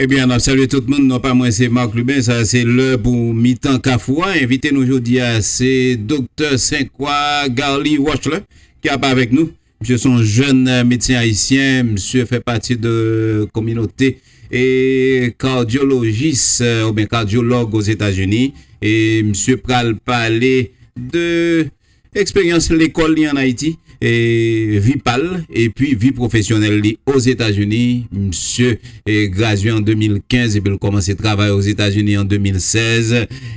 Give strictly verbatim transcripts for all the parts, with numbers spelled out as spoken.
Ebyen, n ap salye tout moun. Non pa mwen, se Marc Lubin. Sa se lè pou Mitan Kafou a. Envite nou jodi a, se Doktè Senkwa Garly Rochler ki ap avèk nou. Misye se yon jèn, euh, medsen ayisyen. Misye fè pati de kominote e kardyolojis, euh, oubyen kardyològ Ozetazini. E misye pral pale de eksperyans lekòl li ann Ayiti, e vi pa l, epi vi pwofesyonèl li Ozetazini. Misye, e, gradye an de mil kenz, epi l kòmanse travay Ozetazini an de mil sèz.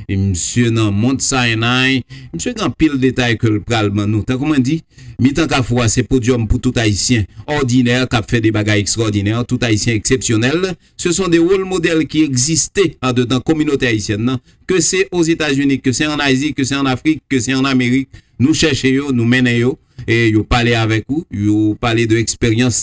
E misye nan Mount Sinai. Misye gen anpil detay ke l pral ban nou. Tankou mwen di, Mitan Kafou a se podyòm pou tout Ayisyen òdinè k ap fè de bagay ekstwòdinè, tout Ayisyen eksepsyonèl. Ce sont des rôles modèles qui existaient andedan kominote ayisyèn nan, ke se Ozetazini, ke se ann Azi, ke se ann Afrik, ke se ann Amerik. Nou chèche yo, nou mennen yo, e yo pale avèk ou, yo pale de eksperyans,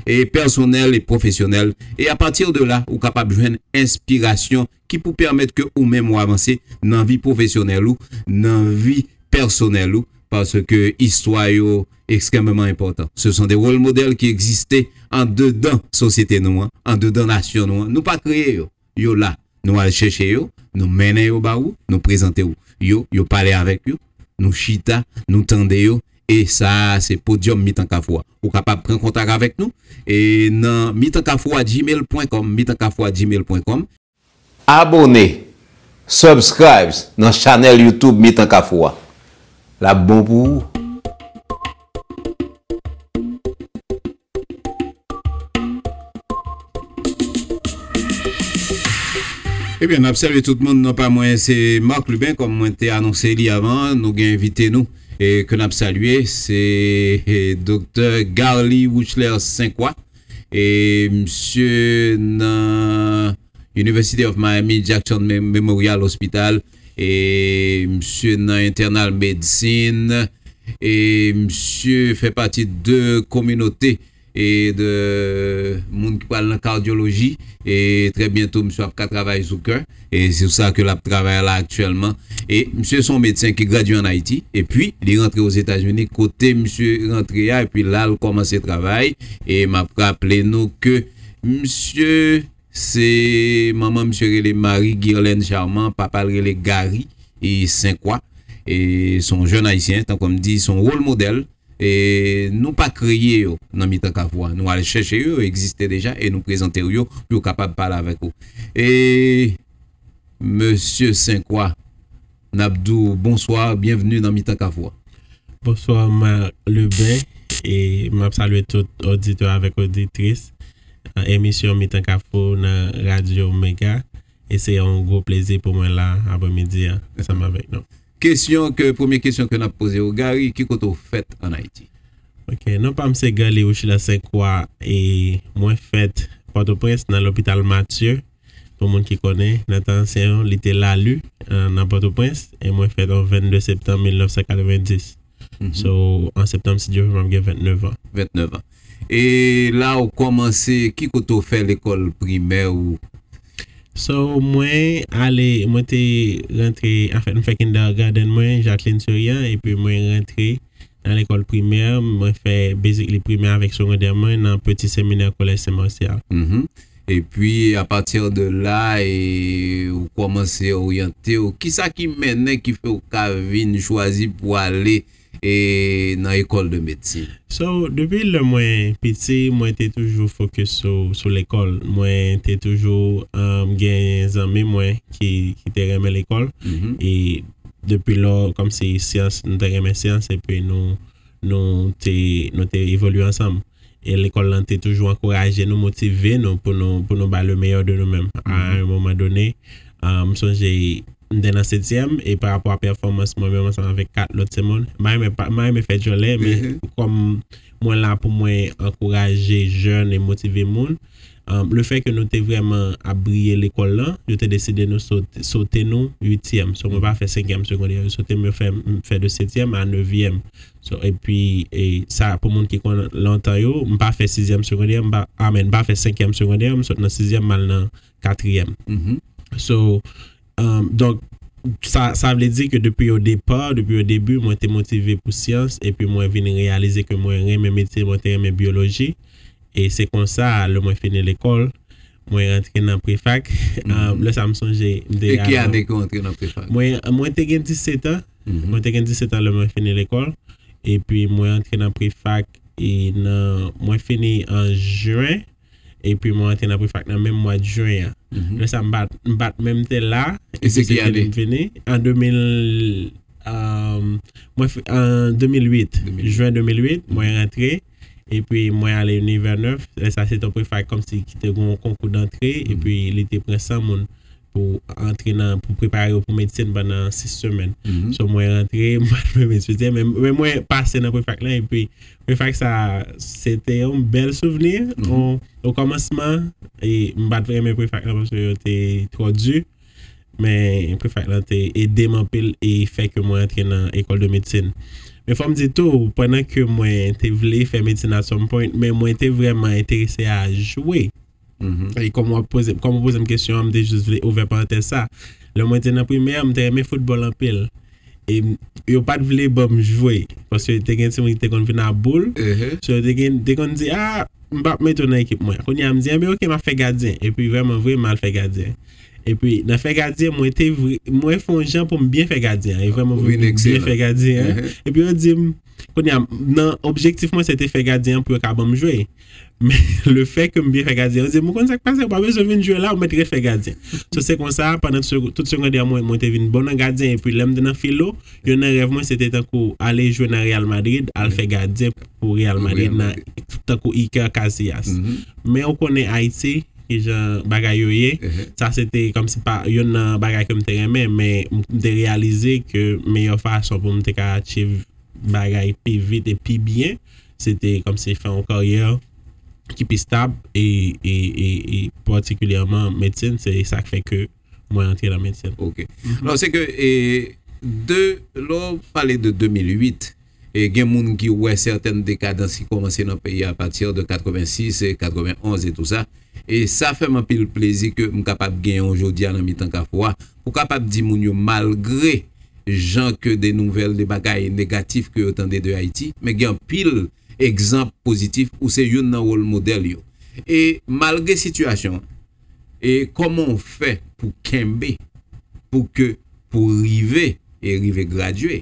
e pèsonèl e pwofesyonèl. E apati de la, ou kapab jwenn enspirasyon ki pou pèmèt ke ou menm ou avanse nan vi pwofesyonèl ou, nan vi pèsonèl ou, paske istwa yo ekstrèmeman enpòtan. Ce sont des rôles modèles qui existaient andedan sosyete nou an, andedan nasyon nou an. Nou pa kreye yo. Yo la. Nou al chèche yo, nou mennen yo ba ou, nou prezante w yo, yo pale avèk yo, nou chita, nou tande yo, e sa a se podyòm Mitan Kafou a. Ou kapab pran kontak avèk nou, e nan mitan kafou a gmail pwen kòm, mitan kafou a gmail pwen kòm. Abone, subscribes nan chanèl YouTube Mitan Kafou a. L ap bon pou ou. Ebyen, n ap salye tout moun. Non pa mwen, se Marc Lubin, kòm mwen te anonse li avan, nou gen envite nou, e ke n ap salye, se, e, Doktè Garly Wouchler Senkwa. E misye nan University of Miami Jackson Me-, Memorial Hospital. E misye nan internal medsin. E misye fè pati de kominote e de moun ki pral nan kadyoloji. E trè byento, misye ap ka travay sou kè. E se sa ke l ap travay la aktyèlman. E misye se yon medsen ki gradye ann Ayiti. Epi, li rantre Ozetazini, kote misye rantre a, epi la, l kòmanse travay. E m ap raple nou ke misye se manman misye rele Marie Guirlaine Charmant, papa l rele Gary e Senkwa. E se yon jèn ayisyen, tankou m di, se yon wòl modèl. E nou pa kreye yo nan Mitan Kafou a. Nou al chèche yo, yo egziste deja, e nou prezante w yo pou yo kapab pale avèk ou. E Mesye Senkwa, n ap di w bonswa, byenvni nan Mitan Kafou a. Bonswa, Marc Lubin, e m ap salye tout oditè avèk oditris, e, emisyon Mitan Kafou nan Radyo Mega. E se yon gwo plezi pou mwen la aprèmidi a, ansanm avèk nou. Kesyon ke, premye kesyon ke n ap poze w, Gary, ki kote w fèt ann Ayiti? Ok, non pa m se Garly Wouchler Senkwa, e mwen fèt Pòtoprens, nan lopital Matye. Pou moun ki konnen, nan tan ansyen an, li te Lali, e, nan Pòtoprens, e mwen fèt an vennde septanm mil nèf san katrevenndis. Mhm. So, an septanm, si Dye vle, m ap gen vennèf an. Vennèf an. E la ou kòmanse, ki kote ou fè lekòl primè ou? So, mwen ale, mwen te rantre, anfèt, m fè kindergarten mwen, Jacqueline Souriant, epi mwen rantre nan lekòl primè, mwen fè basically primè avèk segondè mwen nan Petit Séminaire Collège Saint Martial. Mhm. Epi, apati de la, e, ou kòmanse oryante w. Kisa ki mennen, ki fè w ka vin chwazi pou ale, e, nan école de médecine? So, depi lè mwen piti, mwen te toujou focus sou, sou lekòl. Mwen te toujou, um, gen zanmi mwen ki, ki te renmen lekòl. Mhm. E depi lò, kòmsi syans, nou te renmen syans, epi nou, nou te, nou te evolye ansanm. E lekòl lan te toujou ankouraje nou, motive nou pou nou, pou nou bay le meilleur de nou menm. À un moment donné, ah, m sonje m te nan setyèm, e pa rapò a pèfòmans mwen menm ansanm avèk kat lòt timoun, m pa renmen pa, m pa renmen fè djòlè, men kòm mwen la pou mwen ankouraje jèn e motive moun, ah, le fè ke nou te vrèman ap briye lekòl lan, yo te deside nou sote, sote nou uityèm. So, mwen pa fè senkyèm segondè, yo sote m, yo fè m fè de setyèm a nevyèm. So, epi, e, sa, pou moun ki konn lontan yo, m pa fè sizyèm segondè, m pa, amen, m pa fè senkyèm segondè, m sot nan sizyèm, m al nan katriyèm. Mhm. So, um, donk, sa, sa vle di ke depi o depa, depi o debi, mwen te motive pou syans, epi mwen vin reyalize ke mwen renmen medsen, mwen te renmen byoloji. E se konsa, lè mwen fini lekòl, mwen rantre nan prefak. Lè sa m sonje, m te... E ki ane ke w antre nan prefak? Mwen, mwen te gen disèt an. Mwen te gen disèt an lè mwen fini lekòl. Epi mwen antre nan prefak e nan, mwen fini an jen. Epi mwen antre nan prefak nan menm mwa jen an. Lè sa m pa t, m pa t menm te la. E se ki ane? M fini an de mil, mwen, an de mil uit, jen de mil uit, mwen rantre. Epi mwen ale Univers neuf. Lè sa se te yon prefak kòmsi ki te gen yon konkou dantre. Epi li te pran san moun pou antre nan, pou prepare yo pou medsin pandan sis semèn. So mwen rantre, m pa t menm etidye, men, men mwen pase nan prefak lan, epi prefak sa, se te yon bèl souvni. O kòmansman, e m pa t renmen prefak lan paske yo te twò di, men prefak lan te ede m anpil e fè ke mwen antre nan ekòl de medsin. Men fò m di tou, pandan ke mwen te vle fè medsin at some point, men mwen te vrèman enterese a jwe. E kòm w ap poze, kòm w poze m kesyon an, m te jis vle ouvè parantèz sa. Lè mwen te nan primè, m te renmen foutbòl anpil. E m, yo pa t vle ban m jwe, paske te gen timoun ki te konn vin a boul. So, yo te gen, te konn di, "A, m p ap mete w nan ekip mwen." Kounye a, m di, "Enben, oke, m ap fè gadyen." Epi, vrèman vre, m al fè gadyen. Epi, nan fè gadyen, mwen te vre, mwen fè yon jan pou m byen fè gadyen an. E vrèman vre, m byen fè gadyen an. Epi, yo di m, kounye a, nan objektif mwen, se te fè gadyen an pou yo ka ban m jwe. Men, lefètke m byen fè gadyen an, yo di m, "Ou konn sa k pase, ou pa bezwen vin jwe la, ou mèt ret fè gadyen." So, se konsa, pandan tout seg-, tout segondè mwen, mwen te vin bon nan gadyen, epi lè m te nan filo, youn nan rèv mwen, se te tankou ale jwe nan Real Madrid, al fè gadyen pou Real Madrid, nan, tankou Iker Casillas. Men ou konnen Ayiti, ki jan bagay yo ye, sa se te kòmsi pa youn nan bagay ke m te renmen, men m te reyalize ke meyè fason pou m te ka achieve bagay pi vit e pi byen, se te kòmsi fè yon karyè ki pi stab e, e, e, e patikilyèman medsin, se sa k fè ke mwen antre nan medsin. Ok. Alò, se ke, e, de, lè w pale de de mil uit, e gen moun ki wè sètèn dekadans ki kòmanse nan peyi a apati de katrevensis e katrevenonz e tou sa. E sa fè m anpil plezi ke m kapab genyen w jodi a nan mitan Kafou a, pou kapab di moun yo, malgre jan ke de nouvèl, de bagay negatif ke yo tande de Ayiti, men gen anpil egzanp pozitif, ou se youn nan wòl modèl yo. E malgre sitiyasyon an, e kòman w fè pou kenbe, pou ke, pou rive, e rive gradye?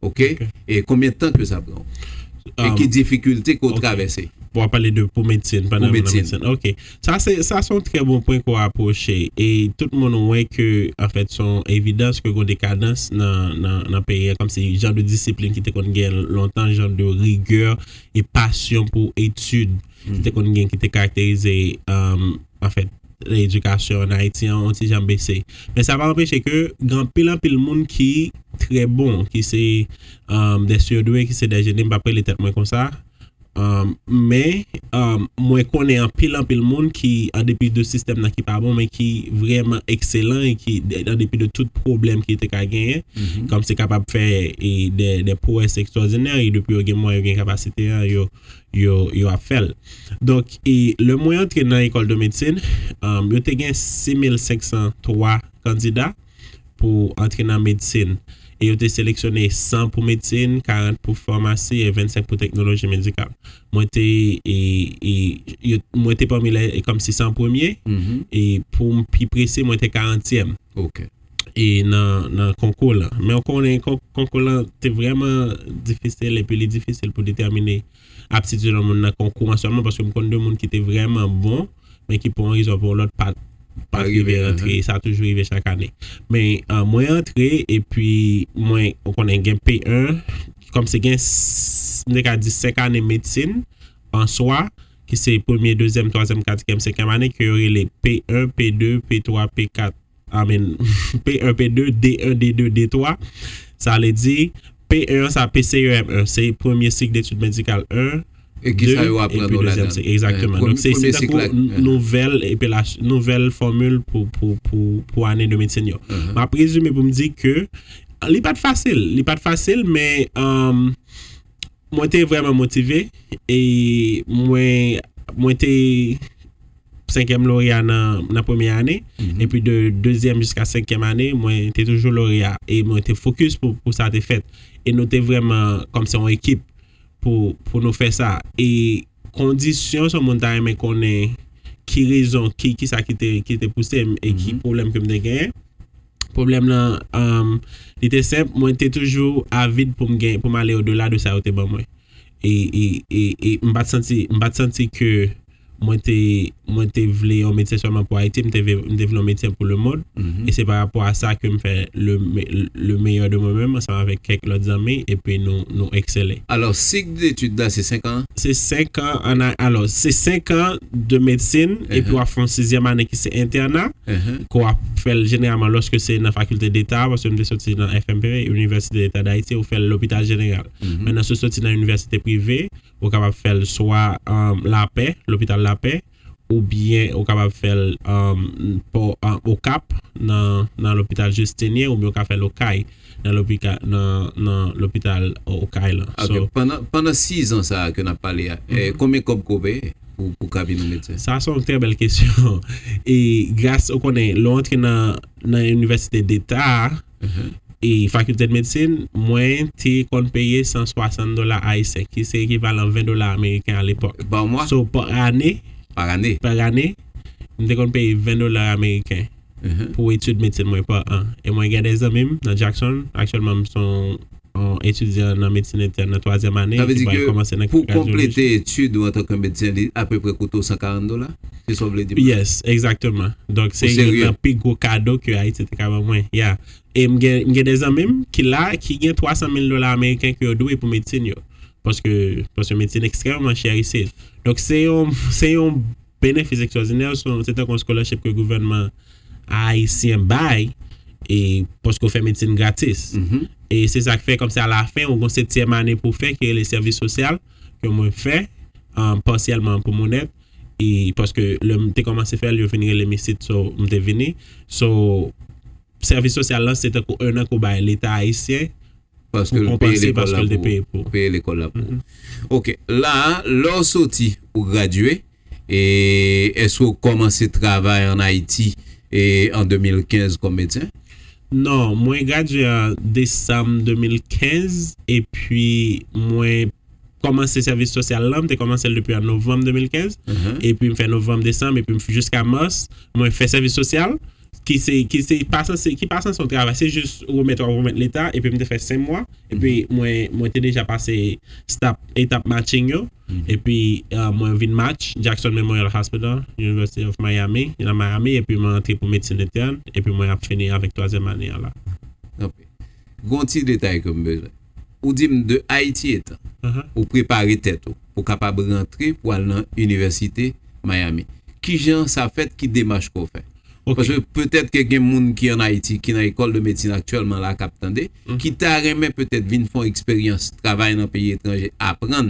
Ok? E konbyen tan ke sa pran w? E ki difikilte ke w travèse? Bon, w ap pale de pou medsin, pandan m nan medsin. Ok. Sa se, sa se yon trè bon pwen ke w apwoche. E tout moun wè ke, anfèt, se yon evidans ke gen dekadans nan, nan, nan peyi a, kòmsi jan de disiplin ki te konn gen lontan, jan de rigè e pasyon pou etid ki te konn gen, ki te karakterize, anfèt, edikasyon an Ayiti an, yon ti jan bese. Men sa pa anpeche ke gen anpil, anpil moun ki trè bon, ki se, um, des surdoués, ki se des génies, m p ap rele tèt mwen konsa. Um, men, um, mwen konnen anpil, anpil moun ki, an depi de sistèm nan ki pa bon, men ki vrèman ekselan e ki, an depi de tout pwoblèm ki te ka genyen, kòmsi kapab fè, e, de, de pwogrès ekstwòdinè, e depi yo gen mwayen, yo gen kapasite an, yo, yo, yo ap fè l. Donk, e, lè mwen antre nan ekòl de medsin, um, yo te gen sis mil senk san twa kandida pou antre nan medsin. E yo te seleksyone san pou medsin, karant pou famasi e vennsenk pou teknoloji medikal. Mwen te, e, e, yo, mwen te pami lè, e, kòmsi san premye, e pou m pi presi, mwen te karantyèm. Ok. E nan, nan konkou lan. Men w konnen kon-, konkou lan te vrèman difisil, epi li difisil pou detèmine aptitid yon moun nan konkou an sèlman, paske m konn de moun ki te vrèman bon, men ki pou yon rezon pou yon lòt pa, pa rive rantre. Sa toujou rive chak ane. Men, e, mwen antre, epi mwen, w konnen gen P en, kòmsi gen, s-, m te ka di senk ane medsin an swa, ki se premye, dezyèm, twazyèm, katriyèm, senkyèm ane, ke yo rele P en, P de, P twa, P kat, I mean, P en, P de, D en, D de, D twa. Sa vle di, P en an, sa P C E M en, se premye sik detid medikal en, e ki sa yo aprann ou ladan? Egzakteman. Donk, se, se tankou nouvèl, epi la, nouvèl fòmil pou, pou, pou, pou ane de medsin yo. M ap rezime pou m di ke li pa t fasil. Li pa t fasil, men, um, mwen te vrèman motive e mwen, mwen te senkyèm loreya nan, nan premye ane. Epi de dezyèm jiska senkyèm ane, mwen te toujou loreya e mwen te fokis pou, pou sa te fèt. E nou te vrèman kòmsi yon ekip pou, pou nou fè sa. E kondisyon, si yon moun ta renmen konnen ki rezon, ki, ki sa ki te, ki te pouse m e ki pwoblèm ke m te genyen. Pwoblèm nan, um, li te senp, mwen te toujou avid pou m gen, pou m ale odela de sa yo te ban mwen. E, e, e, e m pa t santi, m pa t santi ke mwen te, mwen te vle yon medsen sèlman pou Ayiti, m te vle, m te vle yon medsen pou lemonn. E se pa rapò a sa ke m fè le, me- le meilleur de mwen menm ansanm avèk kèk lòt zanmi, epi nou, nou eksele. Alò, sik detid la, se senk an? Se senk an, an a- alò, se senk an de medsin, epi w ap fè yon sizyèm ane ki se entèna, ke w ap fè l jeneralman lòske se nan fakilte deta, paske m te soti nan F M P, Université d'État d'Haïti, ou fè l lopital jeneral. Men nan sou soti nan inivèsite prive, ou kapab fè l swa, um, Lapè, lopital Lapè, oubyen ou kapab fè l, um, pò, um, Okap, nan, nan lopital Justinien, oubyen ou ka fè l Okay, nan lopika- nan, nan lopital Okay lan. Ok, pandan, pandan sis an sa a ke n ap pale a, eh, konbyen kòb ke w peye pou, pou kabin yon medsen? Sa se yon trè bèl kesyon. E gras, ou konnen, lè w antre nan, nan inivèsite deta a, e fakilte de medsin, mwen te konn peye san swasann dola ayisyen, ki se ekivalan ven dola ameriken alepòk. Pa mwa? So, pa ane, Pa ane? Pa ane, m te konn peye ven dola ameriken pou etid medsin mwen pa an. E mwen gen de zanmi m nan Jackson, aktyèlman m se yon, yon etidyan nan medsin entèn nan twazyèm ane ki pral kòmanse nan radyoloji. Sa vle di ke pou konplete etid ou antanke medsen, li apeprè koute w san karant dola? Se sa w vle di m la? Yes, egzakteman. Donk, se youn nan pi gwo kado ke Ayiti te ka ban mwen. Yeah. E m gen, m gen de zanmi m ki la, ki gen twasan mil dola ameriken ke yo dwe pou medsin yo. Paske, paske medsin ekstrèmman chè isit. Donk, se yon, se yon benefis ekstwòdinè, se yon, se tankou yon scholarship ke gouvènman ayisyen bay, e paske w fè medsin gratis. E se sa k fè, kòmsi alafen, ou gon setyèm ane pou w fè, ki rele sèvis sosyal, ke mwen fè, um, pasyèlman pou Monèt. E paske lè m te kòmanse fè l, yo vin rele m isit, so, m te vini. So, sèvis sosyal lan, se tankou ennan ke w bay Leta ayisyen pou konpanse paske l te peye pou ou. Peye lekòl la pou ou. Ok, la a, lè w soti, ou gradye, e èske w kòmanse travay ann Ayiti, e an de mil kenz kòm medsen? Non, mwen gradye an desanm de mil kenz, epi mwen kòmanse sèvis sosyal lan, m te kòmanse l depi an novanm de mil kenz, epi m fè novanm, desanm, epi m f- jiska mas, mwen fè sèvis sosyal, ki se, ki se pa sanse, ki pa sanse yon travay, se jis remèt w ap remèt Leta, epi m te fè senk mwa, epi mwen, mwen te deja pase stap, etap matching yo, epi, uh, mwen vin match Jackson Memorial Hospital, University of Miami, nan Miami, epi mwen antre pou medsin entèn, epi mwen ap fini avèk twazyèm ane an la. Anpil. Gon ti detay ke m bezwen. Ou di m de Ayiti etan, ou prepare tèt ou pou kapab rantre pou al nan Inivèsite Miami. Kijan sa fèt? Ki demach ke w fè? Ok. Paske petèt ke gen moun ki ann Ayiti, ki nan ekòl de medsin aktyèlman la, k ap tande, ki ta renmen petèt vin fè yon eksperyans travay nan peyi etranje, aprann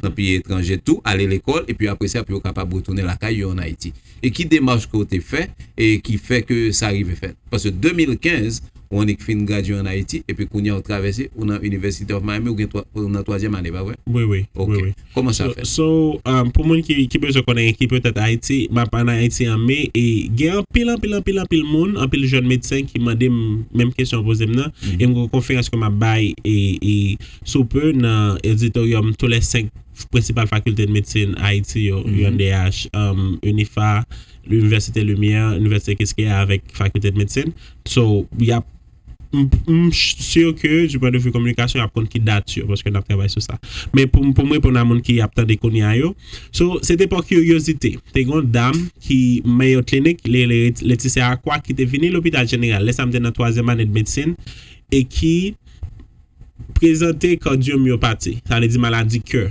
nan peyi etranje tou, ale lekòl, epi apre sa, pou yo kapab retounen lakay yo ann Ayiti. E ki demach ke w te fè, e ki fè ke sa rive fèt? Paske de mil kenz, ou annik fin gradye ann Ayiti, epi kounye a ou travèse, ou nan University of Miami, ou gen twa- ou nan twazyèm ane, pa vre? Wi, wi. Ok. Wi, wi. Kòman sa fèt? So, so, um, pou moun ki, ki bezwen konnen, ki petèt Ayiti, m ap ann Ayiti an me, e gen anpil, anpil, anpil, anpil moun, anpil jèn medsen ki mande m menm kesyon w poze m nan, e m gen yon konferans ke m ap bay, e, e sou pe nan oditoryòm tou lè senk prensipal fakilte de medsin Ayiti yo, U N D H, um, UNIFA, Université Lumière, Université Quisqueya avèk fakilte de medsin. So, y ap, m, m si ke, du point de vue kominikasyon, y ap konn ki dat yo, paske n ap travay sou sa. Men pou, pou m reponn a moun ki ap tande kounye a yo, so, se te pa kiryozite. Te gen yon dam ki Mayo Clinic, li rele Leticia Aqua, ki te vini lopital jeneral. Lè sa m te nan twazyèm ane de medsin, e ki prezante cardiomyopathy, sa vle di maladi kè.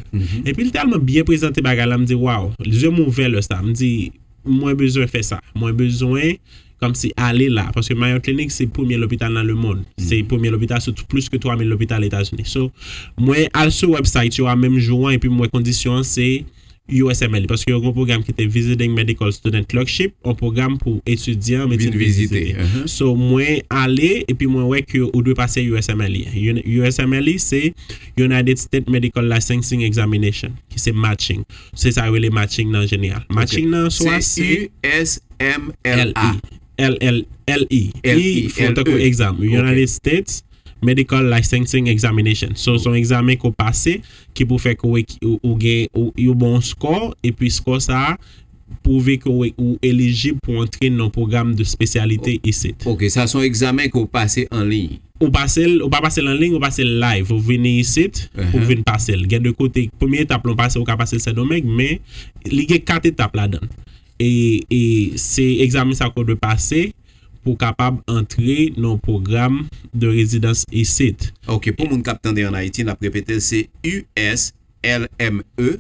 Epi li tèlman byen prezante bagay la, m di, waw, zye m ouvè lè sa. M di, mwen bezwen fè sa. Mwen bezwen kòmsi ale la. Paske Mayo Clinic se premye lopital nan lemonn. Se premye lopital sou t- plis ke twa mil lopital Etazini. So, mwen al sou website yo a menm jou an, epi m wè kondisyon an se U S M L E, paske yo gen yon pwogram ki te Visiting Medical Student Clerkship, yon pwogram pou etidyan medsin vin vizite. So, mwen ale, epi mwen wè ke ou dwe pase U S M L E. U S M L E se United States Medical Licensing Examination, ki se matching. Se sa yo rele matching nan jeneral. Matching nan swa se U S M L A. L L L E. E, fò tankou egzanp, United States Medical Licensing Examination. So, se yon egzamen ke w pase, ki pou fè ke w, ou, ou gen, ou, yo ba w yon score, epi score sa a, pwouve ke w, ou elijib pou antre nan pwogram de espesyalite isit. Ok, sa se yon egzamen ke w pase an liy. Ou pase l, ou pa pase l an liy, ou pase l live. Ou vini isit, ou vin pase l. Gen de kote, premye etap lan w pase, ou ka pase l Sendomeng, men li gen kat etap ladan l. E, e se egzamen sa ke w dwe pase pou w kapab antre nan pwogram de rezidans isit. Ok, pou moun k ap tande an Ayiti, n ap repete l, se U S L M E.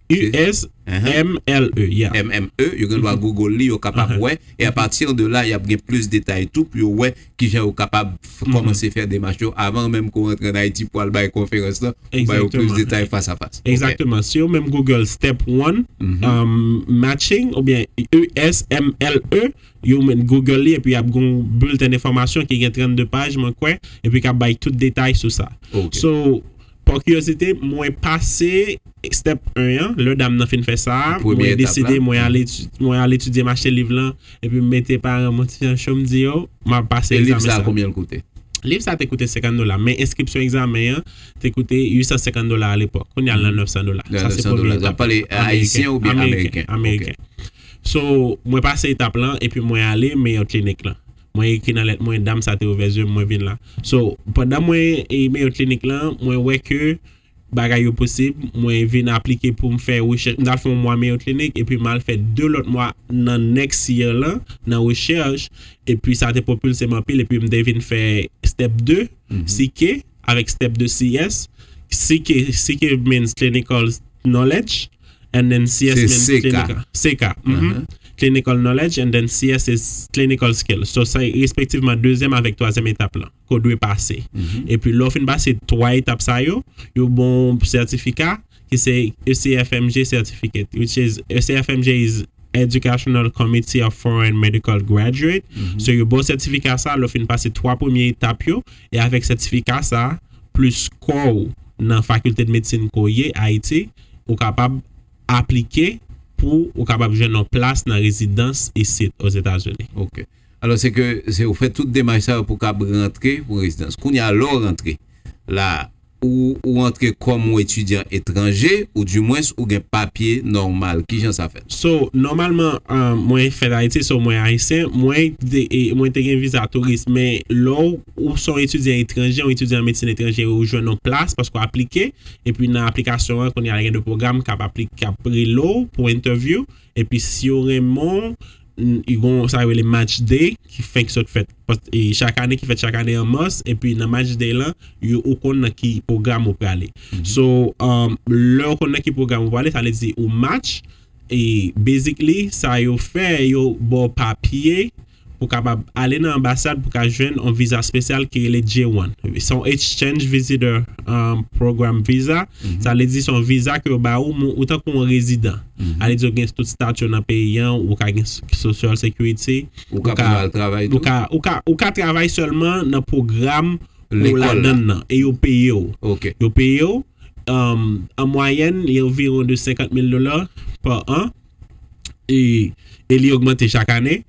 U S M L E, yeah. M M E, yo gen dwa Google li, yo kapab wè. E apati de la, y ap gen plis detay tou pou yo wè kijan yo kapab kòmanse fè demach yo avan menm ke w rantre an Ayiti pou al bay konferans lan, pou bay yo plis detay fas a fas. Egzakteman. Si yo menm Google Step one, um, matching, oubyen U S M L E, yo menm Google li, epi y ap gen yon bilten enfòmasyon ki gen trannde paj, mwen kwè, epi k ap bay tout detay sou sa. So, pa kiriyozite, mwen pase step un an, lè dam nan fin fè sa, mwen deside, mwen al etidye, m achte liv lan, epi m mete paran mwen ti jan cho, m di yo, m ap pase egzamen sa. E liv sa a, konbyen l koute? Liv sa a te koute senkant dola, men enskripsyon egzamen an te koute uit san senkant dola alepòk. Kounye a l nan nèf san dola. Sa se premye etap. Ayisyen oubyen ameriken? Ameriken. So, mwen pase etap lan, epi mwen ale Mayo Clinic lan. Mwen ekri nan lèt mwen, dam sa te ouvè zye m, mwen vin la. So, pandan mwen e Mayo Clinic lan, mwen wè ke bagay yo posib, mwen vin aplike pou m fè rechèch. M t al fè yon mwa Mayo Clinic, epi m al fè de lòt mwa nan next year lan, nan rechèch, epi sa te pwopilse m anpil, epi m te vin fè step de, C K, avèk step de C S. C K, C K means clinical knowledge, and then C S means clinical, C K, clinical knowledge, and then C S is clinical skill. So, sa respektivman dezyèm avèk twazyèm etap lan ke w dwe pase. Epi lè w fin pase twa etap sa yo, yo ba w sètifika ki se E C F M G certificate, which is, E C F M G is Educational Committee of Foreign Medical Graduate. So, yo ba w sètifika sa, lè w fin pase twa premye etap yo, e avèk sètifika sa, plis kò w nan fakilte de medsin ke w ye Ayiti, ou kapab aplike pou ou kapab jwenn yon plas nan rezidans isit Ozetazini. Ok. Alò, se ke se ou fè tout demach sa yo pou kab rantre pou rezidans. Kounye a, lè w rantre la, ou, ou rantre kòm yon etidyan etranje, ou dimwens ou gen papye nòmal. Kijan sa fèt? So, nòmalman, um, mwen fèt Ayiti, so mwen ayisyen, mwen te, e, mwen te gen viza touris, men lè w, ou se yon etidyan etranje, yon etidyan medsin etranje, ou jwenn yon plas paske w aplike, epi nan aplikasyon an, kounye a gen de pwogram k ap apli-, k ap rele w pou interview, epi si yo renmen w, n-, yo gon sa yo rele match day, ki fenk sot fèt. Pas-, e chak ane, ki fèt chak ane an mas, epi nan match day lan, yo, ou konn nan ki pwogram ou prale. So, um, lè ou konn nan ki pwogram ou prale, sa vle di ou match, e basically, sa yo fè, yo ba w papye pou kapab ale nan anbasad pou ka jwenn yon viza espesyal ki rele J one. Se yon exchange visitor, um, program visa. Sa vle di se yon viza ke yo ba ou, men ou tankou yon rezidan. Sa vle di ou gen tout stati nan peyi an, ou ka gen s-, social security, Ou ka pou al travay tou? ou ka, ou ka, ou ka travay sèlman nan pwogram ou Lekòl la. Ladan nan, e yo peye w. Ok. Yo peye w, um, an mwayèn, li anviwon de senkant mil dola pa an, e, e li ogmante chak ane.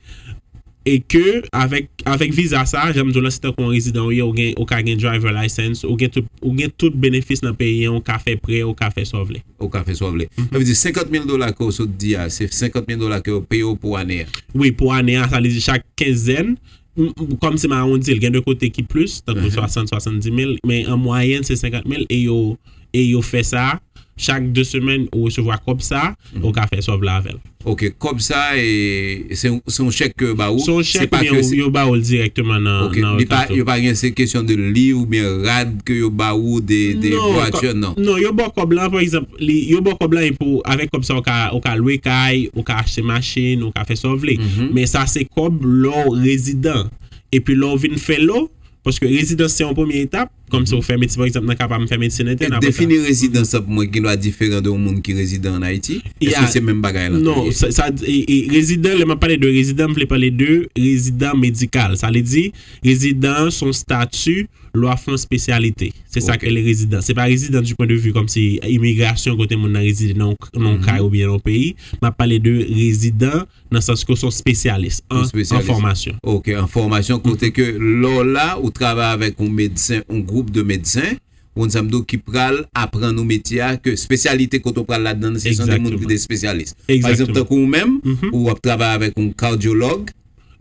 E ke avèk, avèk viza sa, jan m di w lan, se tankou yon rezidan ou ye, ou gen, ou ka gen driver license, ou gen tout, ou gen tout benefis nan peyi an, ou ka fè prè, ou ka fè sa w vle. Ou ka fè sa w vle. Sa vle di senkant mil dola ke w sot di a, se senkant mil dola ke yo peye w pou ane a? Wi, pou ane a, sa vle di chak kenzèn, m-, m-, kòm si m awondi l, gen de kote ki plis, tankou swasant, swasanndis mil, men an mwayèn, se senkant mil, e yo, e yo fè sa, chak de semèn, ou resevwa kòb sa, ou ka fè sa w vle avè l. Ok, kòb sa, e, se, se yon chèk ke yo ba ou? Se yon chèk oubyen yo ba w l dirèkteman nan, Ok, nan li pa, resto. Yo pa gen se kesyon de liv oubyen rad ke yo ba ou, de, de Non, vwati, non? Non, yo ba w kòb lan, pa egzanp, li, yo ba w kòb lan e pou, avèk kòb sa, ou ka, ou ka lwe kay, ou ka achte machin, ou ka fè sa w vle. Men sa se kòb lè w rezidan. Epi lè w vin fè lo, paske rezidans se yon premye etap, kòm si ou fè medsin, pa egzanp, nan ka pa m fè medsin entèn, apre sa. Defini rezidans lan pou mwen, ki dwa diferan de yon moun ki rezidan an Ayiti? Èske Yeah. Se menm bagay lan? Non, sa, sa, e, e, rezidan, lè m ap pale de rezidan, m vle pale de rezidan medikal. Sa vle di, rezidan se yon stati lwa fè yon espesyalite. Se sa Ok. Ke le rezidan. Se pa rezidan du point de vue kòm si imigrasyon kote moun nan rezide nan, nan yon kay oubyen nan yon peyi. M ap pale de rezidan nan sans ke w se yon espesyalis an, Yon espesyalis. An fòmasyon. Ok, an fòmasyon kote ke lè w la, ou travay avèk yon medsen, yon gwoup de medsen, ou konn sa m di w, ki pral aprann ou metye a, ke espesyalite kote w pral ladan, se son de moun ki te espesyalis. Pa egzanp, tankou ou menm, ou ap travay avèk yon kadyològ,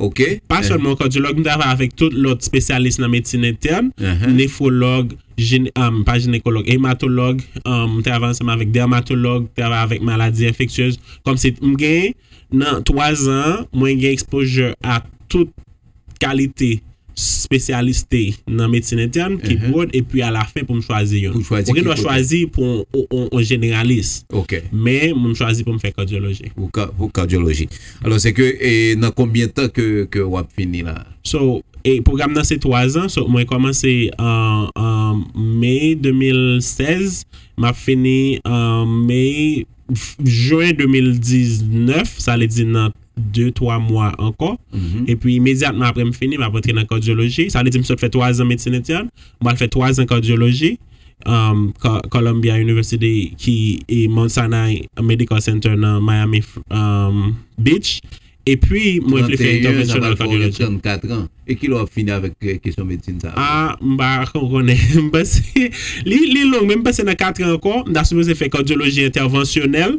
ok? Pa sèlman yon kadyològ, m travay avèk tout lòt espesyalis nan medsin entèn, nefwològ, jine, um, pa jinekològ, ematològ, um, m travay ansanm avèk dèmatològ, travay avèk maladi enfeksyez. Kòmsi m gen, nan twa zan an, mwen gen exposure a tout kalite espesyaliste nan medsin entèn ki bwòd, epi alafen pou m chwazi youn. Ou gen dwa chwazi pou yon jeneralis. Men mwen m chwazi pou m fè kadyoloji. Pou kadyoloji. Alò, se ke, e, nan konbyen tan ke, ke w ap fini la? So, e pwogram nan se twa zan. So, mwen kòmanse an, an me de mil sèz, m ap fini an me, jen de mil diznèf, sa vle di nan de, twa mwa ankò. Epi imedyatman apre m fini, m ap antre nan kadyoloji. Sa vle di m sot fè twa zan medsin entèn, m pral fè twa zan kadyoloji, um, Columbia University ki e Mount Sinai Medical Center nan Miami, um, Beach. Epi mwen vle fè interventional cardiology. Trannkat an. E kilè w ap fini avèk kesyon medsin sa a? A, m pa konnen. M panse li, li long, men m panse nan kat an ankò, m ta sipoze fè kadyoloji entèvansyonèl,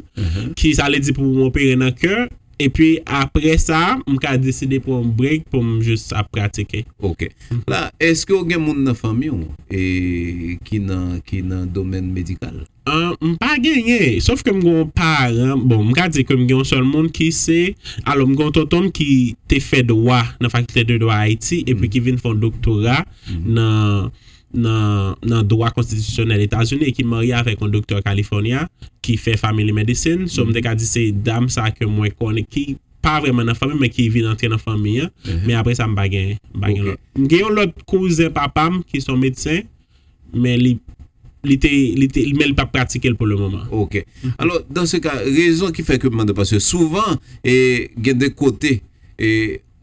ki sa vle di pou m opere nan kè. Epi apre sa, m ka deside pran yon break pou m jis ap pratike. Ok. La, èske w gen moun nan fanmi w, e, ki nan, ki nan domèn medikal? An, m pa genyen, sof ke m gen yon paran, bon, m ka di ke m gen yon sèl moun ki se, alò, m gen yon tonton m ki te fè dwa nan Fakilte de Dwa Ayiti, epi ki vin fè yon doktora nan, nan, nan dwa konstitisyonèl Etazini e ki marye avèk yon doktè California ki fè family medicine. So, m te ka di se dam sa ke mwen konnen ki pa vrèman nan fanmi, men ki vin antre nan fanmi an. Men apre sa, m pa gen, m pa gen lòt. M gen yon lòt kouzen papa m ki se yon medsen, men li, li te, li te, men li p ap pratike l pou le moman. Ok. Alò, dans ce cas, rezon ki fè ke m mande, paske souvan, e, gen de kote, e,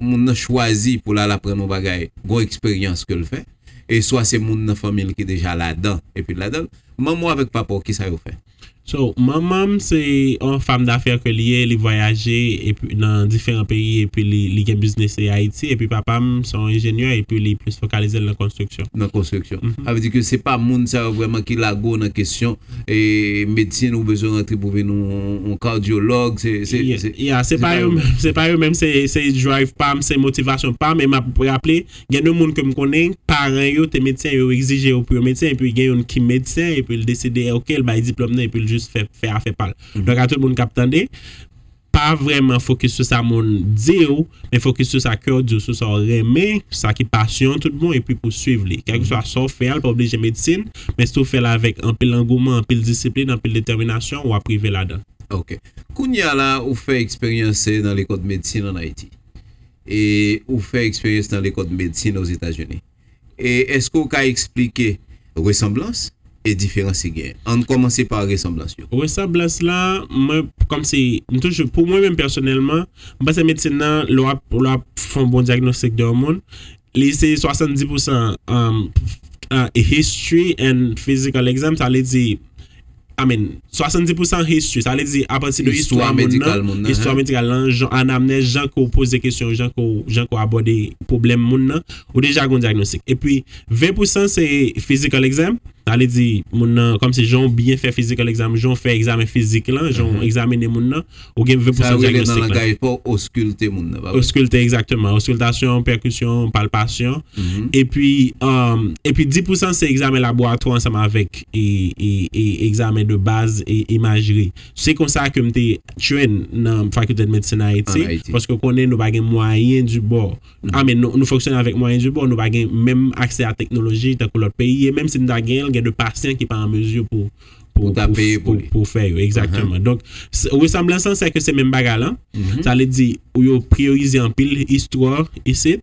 moun nan chwazi pou l al aprann yon bagay, gon eksperyans ke l fè, e swa se moun nan fanmi l ki deja ladan, epi l ladan l. Manman w avèk papa w, kisa yo fè? So, manman m se yon fanm dafè ke li ye, li vwayaje epi nan diferan peyi, epi li, li gen biznis li Ayiti, epi papa m se yon enjenyè, epi li plis fokalize l nan konstriksyon. Nan konstriksyon. Sa vle di ke se pa moun sa yo vrèman ki lage w nan kesyon, e, medsin, ou bezwen rantre pou vin yon, yon kadyològ, se, se, se, se pa yo menm, se pa yo menm, se, se drive pa m, se motivasyon pa m, e m ap raple, gen de moun ke m konnen, paran yo te medsen, yo egzije yo pou yo medsen, epi gen youn ki medsen, epi l deside, ok, l bay diplòm nan, epi l jis fè, fè afè pa l. Donk, a tout moun k ap tande, pa vrèman fokis sou sa moun di w, men fokis sou sa kè w di w, sou sa w renmen, sa ki pasyon w tout bon, epi pou swiv li. Kèlkeswa sa w fè a, l pa oblije medsin, men si w fè l avèk anpil angouman, anpil disiplin, anpil detèminasyon, w ap rive ladan l. Ok. Kounye a la, ou fè eksperyans, eh, nan lekòl medsin ann Ayiti. E ou fè eksperyans nan lekòl medsin Ozetazini. E èske w ka eksplike resanblans e diferans ki genyen? Ann kòmanse pa resanblans yo. Resanblans la, mwen, kòmsi, m toujou, pou mwen menm pèsonèlman, m panse medsin nan, lè w ap, lè w ap fè yon bon dyagnostik de yon moun, li se swasanndis pousan, um, uh, history and physical exam, sa vle di, I mean, swasanndis pousan history, sa vle di apati de istwa moun nan, istwa medikal lan, jan, anamnèz, jan ke w poze kesyon, jan ke w, jan ke w abòde pwoblèm moun nan, ou deja gen yon dyagnostik. Epi, ven pousan se physical exam, sa vle di moun nan, kòmsi jan w byen fè physical exam, jan w fè egzamen fizik lan, jan w egzamine moun nan, ou gen ven pousan dyagnostik la. Sa yo rele nan langaj pa w, oskilte moun nan, pa vre? Oskilte, egzakteman. Oskiltasyon, pèkisyon, palpasyon. Epi, um, epi dis pousan se egzamen laboratwa ansanm avèk e, e, e egzamen de baz e imajri. Se konsa ke m te train nan Faculté de Médecine Haïti, paske w konnen nou pa gen mwayen di bò. I mean, nou, nou fonksyone avèk mwayen di bò, nou pa gen menm aksè a teknoloji tankou lòt peyi, e menm si n ta genyen l, gen de pasyan ki pa an mezi pou, pou, pou, pou, pou fè yo, egzakteman. Donk, resanblans lan, se ke se menm bagay lan. Sa vle di, ou yo priyorize anpil istwa isit,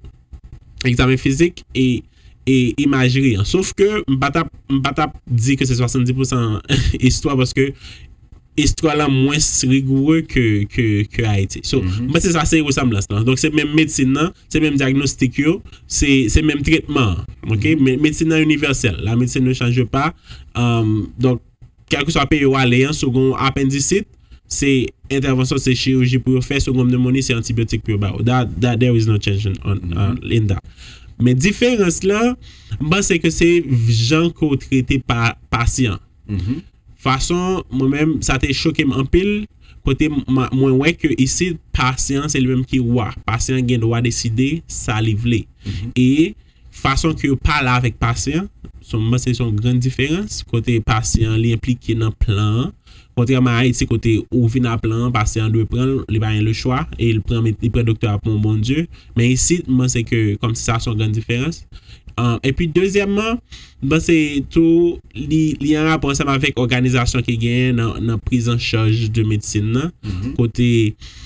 egzamen fizik e, e imajri an. Sof ke m pa t ap, m pa t ap di ke se swasanndis pousan istwa, paske istwa lan mwens rigoure ke, ke, ke Ayiti. So, m panse sa se resanblans lan. Donk, se menm medsin nan, se menm dyagnostik yo, se, se menm tretman an. Ok? Men, medsin nan inivèsèl. La médecine ne change pas. Um, donk, kèlkeswa peyi w ale an, si w gen yon apendisit, se entèvansyon, se chiriji pou yo fè, si w gen yon pneumonie, se antibyotik pou yo ba w. That, that, there is no change in, on, uh, in that. Men diferans lan, m panse ke se jan ke w trete pa, pasyan. Fason, mwen menm, sa te choke m anpil, kote m- mwen wè ke isit, pasyan se li menm ki wa. Pasyan gen dwa deside sa li vle. E fason ke yo pale avèk pasyan, se- m panse se yon gran diferans, kote pasyan li enplike nan plan an. Kontrèman a Ayiti, kote ou vin a plan an, pasyan an dwe pran l, li pa gen lechwa, e li pran, li pran doktè a pou yon bon Dye. Men isit, m panse ke kòmsi sa se yon gran diferans. Epi dezyèmman, m panse tou li, li an rapò ansanm avèk òganizasyon ki genyen nan, nan priz an chaj de medsin nan. Kote,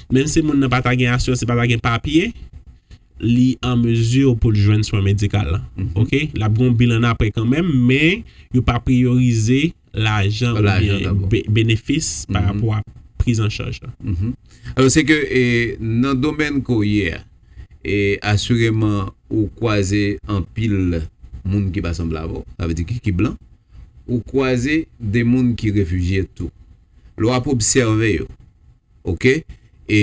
menm si moun nan pa ta gen asirans, li pa ta gen papye, li an mezi pou l jwenn swen medikal la. Oke? L ap gen yon bilan apre kanmenm, men yo pa priyorize lajan oubyen be- benefis pa rapò a priz an chaj la. Alò, se ke e, nan domèn ke w ye a, e asireman ou kwaze anpil moun ki pa sanble avè w, sa vle di ki, ki blan, ou kwaze de moun ki refijye tou. Lè w ap obsève yo, oke, e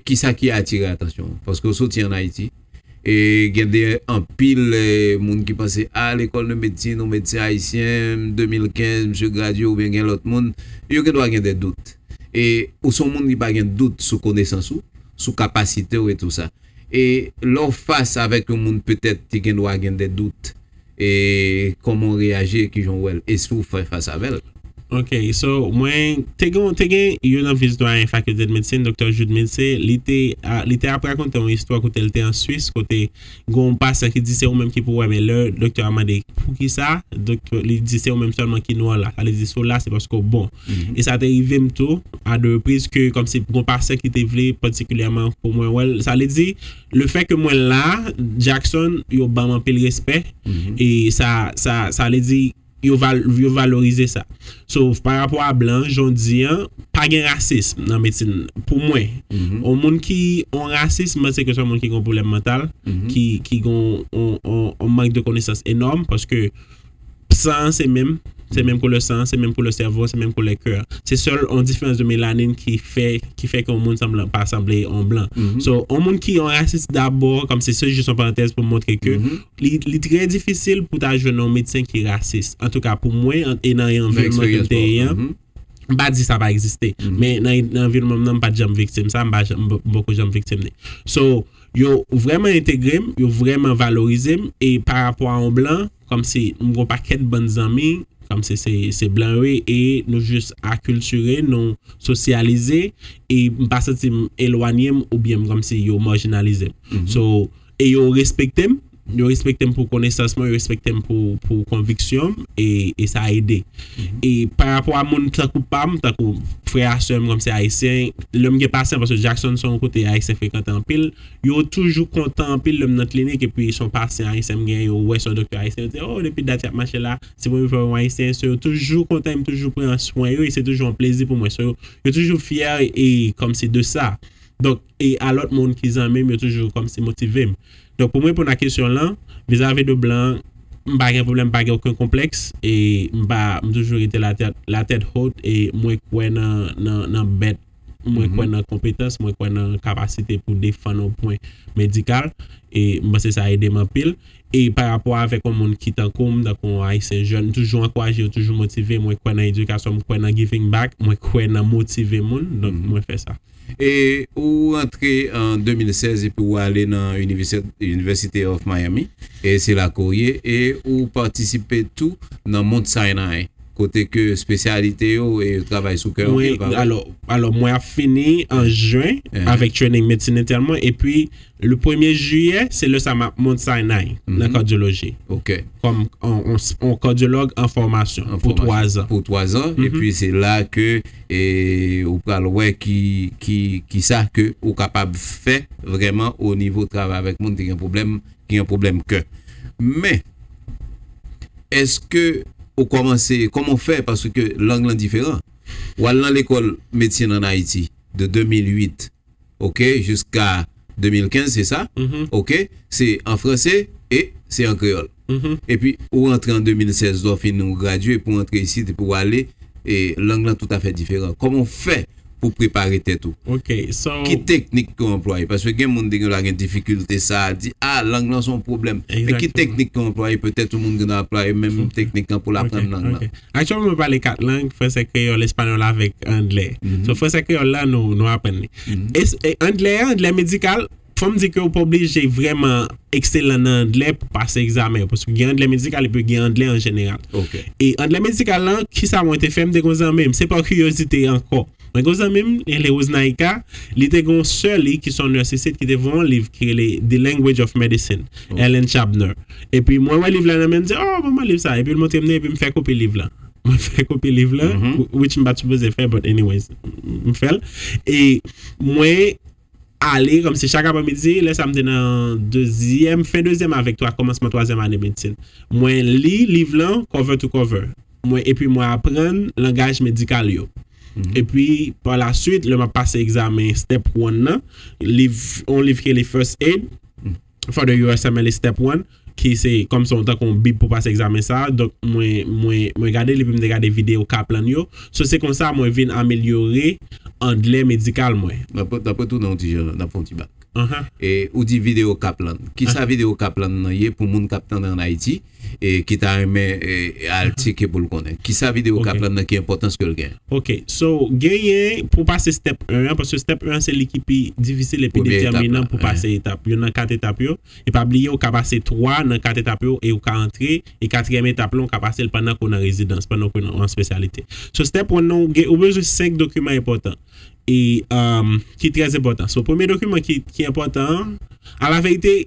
kisa ki atire atansyon w? Paske w soti ann Ayiti, e gen de anpil e, moun ki panse a lekòl de medsin, yon medsen ayisyen, de mil kenz, misye gradye oubyen gen lòt moun, yo gen dwa gen de dout. E ou se yon moun ki pa gen dout sou konesans ou, sou kapasite w e tou sa. E lè w fas avèk yon moun petèt ki gen dwa gen de dout, e kòman w reyaji e kijan w wè l, e si w fè fas avè l? Ok, so mwen te gen te gen youn nan vis dwayen fakiltè de medsin, Doktè Jude Milcé, li te a- li te ap rakonte yon istwa kote l te an Swis, kote gen yon pasyan ki di se ou menm ki pou wè, men lè doktè a mande poukisa, doktè li di se ou menm sèlman ki nwa la. Sa vle di si w la se paske w bon. E sa te rive m tou a de repriz ke kòmsi gen yon pasyan ki te vle patikilyèman pou mwen wè l. Sa vle di lefè ke mwen la, Jackson, yo ban m anpil respè. E sa sa sa vle di yo val, yo valorize sa. So pa rapò a blan, jan w di an, pa gen rasism nan medsin pou mwen. On moun ki on rasism, mwen se ke se yon moun ki gen yon pwoblèm mantal, ki ki gen on, on, on mank de konesans enòm, paske san an se menm, se menm koulè san an, se menm koulè sèvo, se menm koulè kè an. Se sèl on diferans de melanin ki fè ki fè ke yon moun sanble pa sanble on blan. So on moun ki on rasis dabò, kòmsi se jis yon parantèz pou montre ke li, li trè difisil pou ta jwenn yon medsen ki rasis. Antouka pou mwen, e nan yon anviwònman ke m te ye an, m pa di sa pa egziste. Men nan, nan anviwònman m nan, m pa t janm viktim sa, m pa janm, m poko janm viktim li. So, yo vrèman entegre m, yo vrèman valorize m, e pa rapò a yon blan, kòmsi m gen yon pakèt bann zanmi, kòmsi se, se blan yo ye, e nou jis akiltire, nou sosyalize, e m pa santi m elwanye m oubyen m kòmsi yo majinalize m. So, e yo respekte m, yo respekte m pou konesans mwen, yo respekte m pou, pou konviksyon m, e, e sa ede. E pa rapò a moun tankou pa m, tankou frè a sè m, kòmsi ayisyen, lè m gen pasyan, paske Jackson se yon kote ayisyen frekante anpil, yo toujou kontan anpil lè m nan klinik, epi se yon pasyan ayisyen m gen, yo wè se yon doktè ayisyen, yo di, oh, depi dat y ap mache la, se premye fwa yo wè yon ayisyen, so yo toujou kontan, yo toujou pran swen yo, e se toujou yon plezi pou mwen. So yo, yo toujou fyè e kòmsi de sa. Donk, e a lòt moun ki zanmi m, yo toujou kòmsi motive m. Donk, pou m reponn a kesyon lan, vizavi de blan, m pa gen pwoblèm, m pa gen okenn konplèks, e m pa, m toujou rete latèt, latèt haute, e mwen kwè nan, nan, nan bèt, mwen kwè nan konpetans, mwen kwè nan kapasite pou defann yon pwen medikal, e m panse sa ede m anpil. E pa rapò avèk yon moun ki tankou m, tankou yon ayisyen jèn, m toujou ankouraje yo, toujou motive, mwen kwè nan edikasyon, mwen kwè nan giving back, mwen kwè nan motive moun, donk mwen fè sa. E ou rantre an de mil sèz epi ou ale nan University, University of Miami, e se la ke w ye, e ou patisipe tou nan Mount Sinai, kote ke espesyalite yo e yo travay sou kè anpil, pa vre? Alò, alò, mwen ap fini an jen avèk training medsin entèn mwen, epi le premye jiyè, se lè sa m ap Mount Sinai nan kadyoloji. Kòm on, on, on kadyològ an fòmasyon pou twa zan. Pou twa zan, epi se la ke e, ou pral wè ki, ki, ki sa ke ou kapab fè vrèman o nivo travay avèk moun ki gen pwoblèm, ki gen pwoblèm kè. Men, èske ou kòmanse, kòman w fè, paske lang lan diferan. W al nan lekòl medsin ann Ayiti de de mil uit, oke, jiska de mil kenz, se sa? Oke, se an franse e se an kreyòl. Epi ou rantre an de mil sèz, lè w fin ou gradye, epi w rantre isit, epi w ale, e lang lan toutafè diferan. Kòman w fè pou prepare tèt ou? Ok, so. Ki teknik ke w anplwaye? Paske gen moun ki gen difikilte sa a, di, ah, lang lan se yon pwoblèm. Men ki Exactement. Teknik ke w anplwaye? Petèt yon moun gen anplwaye menm teknik lan pou l aprann lang lan. Aktyèlman, mwen pale kat lang, fransè, kreyòl, espanyòl avèk anglè. So, fransè, kreyòl la, nou, nou aprann li. E, e anglè, anglè medikal, fò m di ke w pa oblije vrèman ekselan nan anglè pou pase egzamen yo, paske gen anglè medikal epi gen anglè an jeneral. E anglè medikal lan, kisa mwen te fè? M te gon zanmi m, se pa kiryozite ankò. Mwen gon zanmi m, li rele Rose Naika, li te gon sè li ki se yon nurse isit ki te voye yon liv ki rele The Language of Medicine, Ellen Chabner. Epi mwen wè liv la nan men, m di, oh, ban mwen liv sa. Epi l montre m li, epi m fè kopi liv la. Mwen fè kopi liv la, which m pa t sipoze fè, but anyways, m fè l. E mwen ale, kòmsi chak apremidi, lè sa m te nan dezyèm, fen dezyèm avèk twa, kòmansman twazyèm ane medsin. Mwen li liv lan, cover to cover. Mwen, epi mwen aprann langaj medikal yo. Epi, pa la swit, lè m ap pase egzamen step one nan, liv, yon liv ki rele First Aid for the U S M L E Step one, ki se kòmsi yon tankou yon bib pou pase egzamen sa a. Donk, mwen, mwen, mwen gade li, epi m te gade videyo Kaplan yo. So, se konsa mwen vin amelyore anglè medikal mwen. N ap, n ap retounen yon ti jan, n ap fè yon ti bak. Ahan. E ou di videyo Kaplan. Kisa videyo Kaplan nan ye pou moun k ap tande ann Ayiti e ki ta renmen e, al tcheke pou l konnen? Kisa videyo Ok. Kaplan nan, ki enpòtans ke l gen? Ok, so genyen pou pase step un an, paske step un an se li ki pi difisil epi Premye etap detèminan la, pou pase etap. Youn nan kat etap yo, e pa bliye ou ka pase twa nan kat etap yo e ou ka antre, e katriyèm etap la ou ka pase l pandan ke w nan rezidans, pandan ke w nan espesyalite. So step one nan, ou gen, ou bezwen senk dokiman enpòtan. E um, ki trè enpòtan. So premye dokiman ki, ki enpòtan an, alaverite,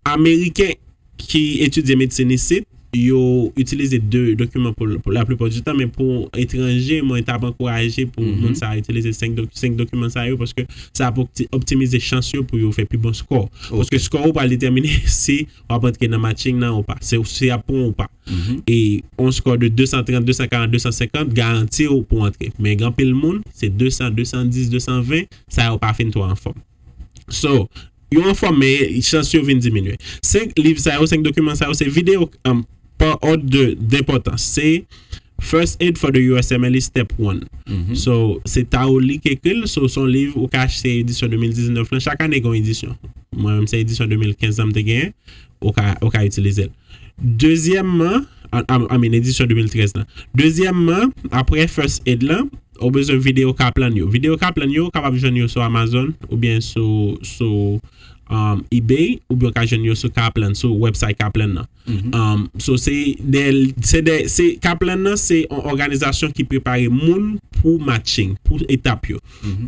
Ameriken ki etidye medsin isit, yo itilize de dokiman pou, pou la plupart du temps, men pou etranje, mwen t ap ankouraje pou moun sa a itilize senk, dok, senk dokiman sa yo, paske sa ap opti, optimize chans yo pou yo fè pi bon score. Paske score ou pral detèmine si w ap antre nan matching nan ou pa, se, si y ap pran ou pa. E yon score de de san trant, de san karant, de san senkant garanti w pou antre. Men gen anpil moun, se de san, de san dis, de san ven, sa yo pa fin twò anfòm. So, yo anfòm, men chans yo vin diminye. Senk liv sa yo, senk dokiman sa yo, se videyo, um, pa òd de, d'enpòtans. Se First Aid for the U S M L E Step one. So, se Taolik ki ekri l. So, se yon liv ou ka achte edisyon de mil diznèf lan. Chak ane, gen yon edisyon. Mwen menm, se edisyon de mil kenz lan m te genyen. Ou ka, ou ka itilize l. Dezyèmman, I, I, I mean, edisyon de mil trèz lan. Dezyèmman, apre First Aid lan, ou bezwen videyo Kaplan yo. Videyo Kaplan yo, ou kapab jwenn yo sou Amazon oubyen sou, sou um, eBay, oubyen ou ka jwenn yo sou Kaplan, sou website Kaplan nan. Um, so se de, se de, se Kaplan nan, se yon òganizasyon ki prepare moun pou matching, pou etap yo.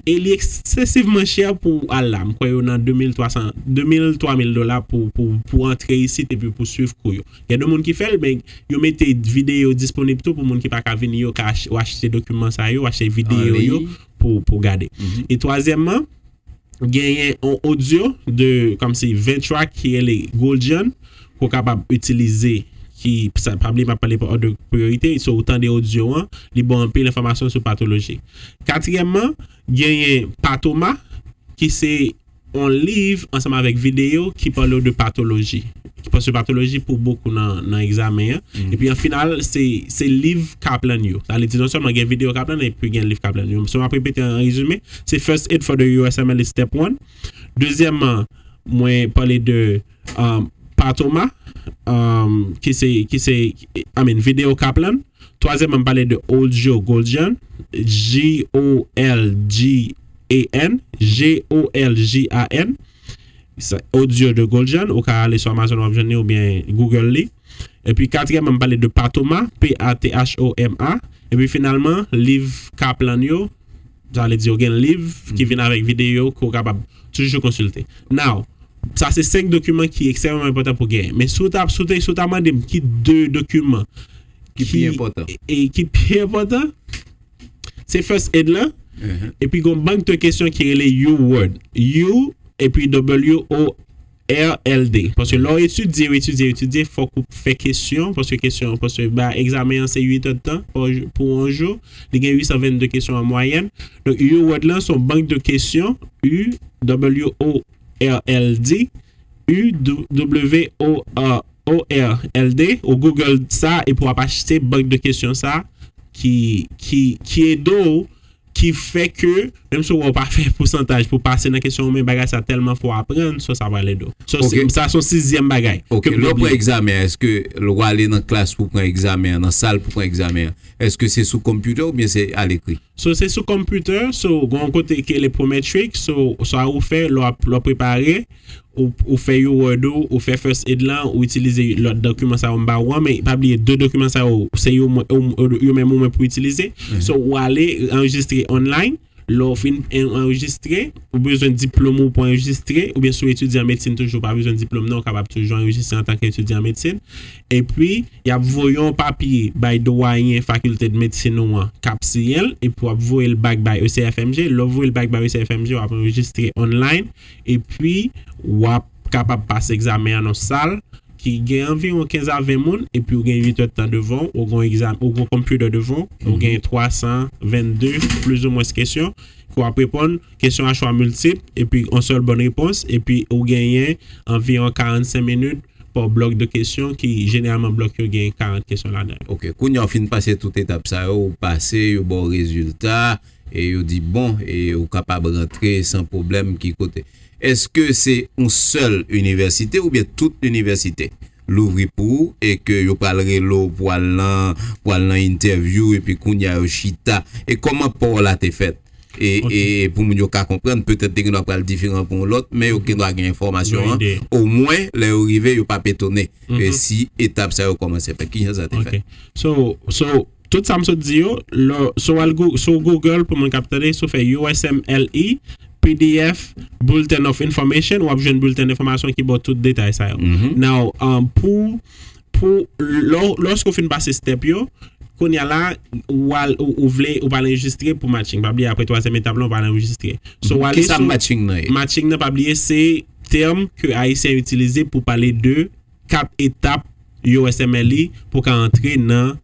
E li eksesivman chè pou w al la. M kwè yo nan de mil twa san, de mil, twa mil dola pou, pou, pou antre isit epi pou swiv kou yo. Gen de moun ki fè l, men yo mete videyo disponib tou pou moun ki pa ka vini, yo ka ach, ou achte dokiman sa yo, achte videyo yo pou, pou gade. E twazyèmman, genyen yon odyo de, kòmsi ven track ki rele Goldian, ke w kapab itilize, ki, sa, pa bliye, m ap pale pa òd de priyorite, so ou tande odyo an, li ba w anpil enfòmasyon sou patoloji. Katriyèmman, genyen Patoma, ki se yon liv ansanm avèk videyo ki pale w de patoloji. Paske patoloji pou bokou nan, nan egzamen an. Epi an final, se, se liv Kaplan yo. Sa vle di non sèlman gen videyo Kaplan, epi gen liv Kaplan yo. So m ap repete an rezime, se First Aid for the U S M L E Step one. Dezyèmman, mwen pale de um, Patoma, um, ki se, ki se, I mean, videyo Kaplan. Twazyèmman, m pale de Odyo Goldian, G O L G A N, G O L G A N. Sa, Odyo de Goldian, ou ka ale sou Amazon, w ap jwenn li, oubyen Google li. Epi katriyèmman, m pale de Patoma, P A T H O M A. Epi finalman, liv Kaplan yo, sa vle di yo gen liv ki vin avèk videyo ke w kapab toujou konsilte. Now, sa se senk dokiman ki ekstrèmman enpòtan pou genyen. Men si w ta, si w te, si w ta mande m ki de dokiman Ki pi enpòtan. E, e ki pi enpòtan, se First Aid lan, epi gon bank de kesyon ki rele U Word. U, epi W O R L D. Paske lè w etidye, w etidye, w etidye, fòk ou fè kesyon, paske kesyon, paske ba egzamen an se uit èdtan pou, pou yon jou, li gen uit san vennde kesyon an mwayèn. Donk, U Word lan se yon bank de kesyon, U W O R L D, U W O R L D, ou Google sa, epi w ap achte bank de kesyon sa, ki, ki, ki ede w, ki fè ke, menm si w pa fè pousantaj pou pase nan kesyon yo, men bagay sa tèlman fè w aprann, so sa pral ede w. So, se- Ok. Sa se yon sizyèm bagay Ok, ke m te lè w pran bliye. Egzamen an, èske w ale nan klas pou pran egzamen an, nan sal pou pran egzamen an? Èske se sou computer oubyen se alekri? So, se sou computer, so, gen yon kote ki rele Prometric, so, sa ou fè, lè w ap, lè w ap prepare, ou, ou fè yo Word ou, ou fè first aid lan, ou itilize lòt dokiman sa yo m ba ou an, men pa bliye de dokiman sa yo, se yo mwen, yo, yo menm ou mwen pou itilize. Mhm. So, ou ale anrejistre online, lè w fin en- anrejistre, ou bezwen diplòm ou pou anrejistre, oubyen si w etidyan medsin toujou, ou pa bezwen diplòm nan, ou kapab toujou anrejistre antanke etidyan medsin. Epi, y ap voye yon papye bay dwayen fakilte de medsin ou an k ap siyen l, epi w ap voye l back bay E C F M G. Lè w voye l back bay E C F M G, w ap anrejistre online, epi w ap kapab pase egzamen an nan sal ki gen anviwon kenz a ven moun, epi w gen uit èdtan devan w, ou gen egzam, ou gen computer devan w, ou Mhm. gen twa san vennde, plizoumwen kesyon, ke w ap reponn, kesyon a chwa miltip, epi yon sèl bòn repons, epi ou genyen anviwon karannsenk minit pa blòk de kesyon, ki jeneralman blòk yo gen karant kesyon ladan yo. Ok, kounye a w fin pase tout etap sa yo, ou pase, yo ba w rezilta, e yo di bon, e ou kapab rantre san pwoblèm ki kote. Èske se yon sèl inivèsite oubyen tout inivèsite louvri pou ou e ke yo pral rele w pou al nan, pou al nan entèvyou epi kounye a yo chita? E kòman pa w la te fèt? E, Ok. E pou moun yo ka konprann, petèt te gen dwa pral diferan pou yon lòt, men yo gen dwa gen enfòmasyon an. Omwen, lè yo rive, yo p ap etone e Mhm. si etap sa yo kòmanse fèt. Kijan sa te fèt? Ok. So, so, tout sa m sot di yo, lè, so w al Goo- sou Google pou moun k ap tande, si w fè U S M L E, P D F, Bulletin of Information, w ap jwenn bulletin enfòmasyon ki ba w tout detay sa yo. Mhm. Now, um, pou, pou, lò- lòske w fin pase step yo, kounye a la, ou al, ou, ou vle, ou pral anrejistre pou matching. Pa bliye, apre twazyèm etap la, ou pral anrejistre. So, Mhm. w ale Kisa sou matching nan ye? Matching nan, pa bliye, se tèm ke Ayisyen itilize pou pale de kat etap U S M L E pou ka antre nan,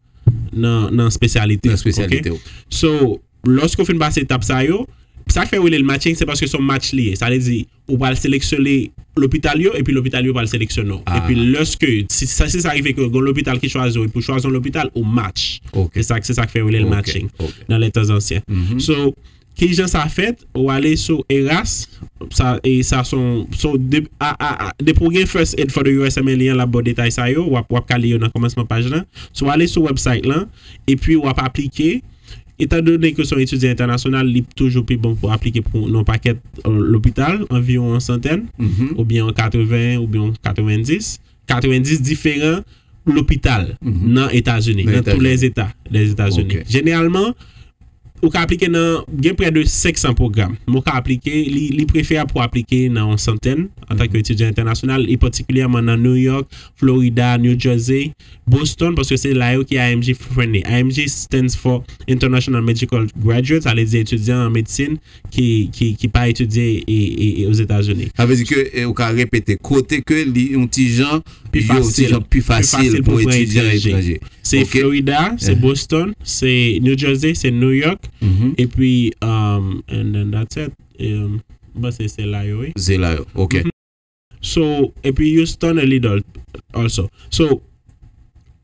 nan, nan espesyalite. Nan espesyalite, ok? So, lòske w fin pase etap sa yo, sa k fè yo rele l matching, se paske se yon match li ye. Sa vle di, ou pral seleksyone lopital yo, epi lopital yo pral seleksyone w. Ah. Epi lòske, si sa, si sa rive ke gen lopital ki chwazi w, epi w chwazi yon lopital, ou match. Ok. Se sa, se sa k fè yo rele l Ok, matching ok. Nan lè tan ansyen. Mhm. So, kijan sa fèt? Ou ale sou Eras, sa, e sa son, son de, a, a, a, depi w gen First Aid for the U S M L E an, l ap ba w detay sa yo, w ap, w ap ka li yo nan kòmansman paj lan. So, w ale sou website lan, epi w ap aplike. Etandone ke w se yon etidyan entènasyonal, li toujou pi bon pou aplike pou nan yon pakèt, euh, lopital, anviwon yon santèn, Mhm. oubyen yon katreven, oubyen yon katrevendis. Katrevendis diferan lopital Mhm. nan Etazini, Nan nan tou Etazini. Lèzeta, Lèzetazini. Ok. Jeneralman, ou ka aplike nan, gen prè de senk san pwogram. Men ou ka aplike, li, li preferab pou aplike nan yon santèn antanke Mhm. etidyan entènasyonal, e patikilyèman nan New York, Florida, New Jersey, Boston, paske se la yo ki I M G friendly. I M G stands for International Medical Graduate, sa vle di etidyan an medsin ki, ki, ki pa etidye e, e, e Ozetazini. Sa vle di ke, e, ou ka repete, kote ke li yon ti jan, Pi yo, ti fasil. Jan pi Pi fasil fasil pou pou pran etidyan etranje. Etranje. Se Ok. Florida, se Mhm. Boston, se New Jersey, se New York, Mhm. epi, um, and then that's it. Um, mwen panse se la yo, wi. Se la yo, ok. Mhm. So, epi Houston and Little also. So,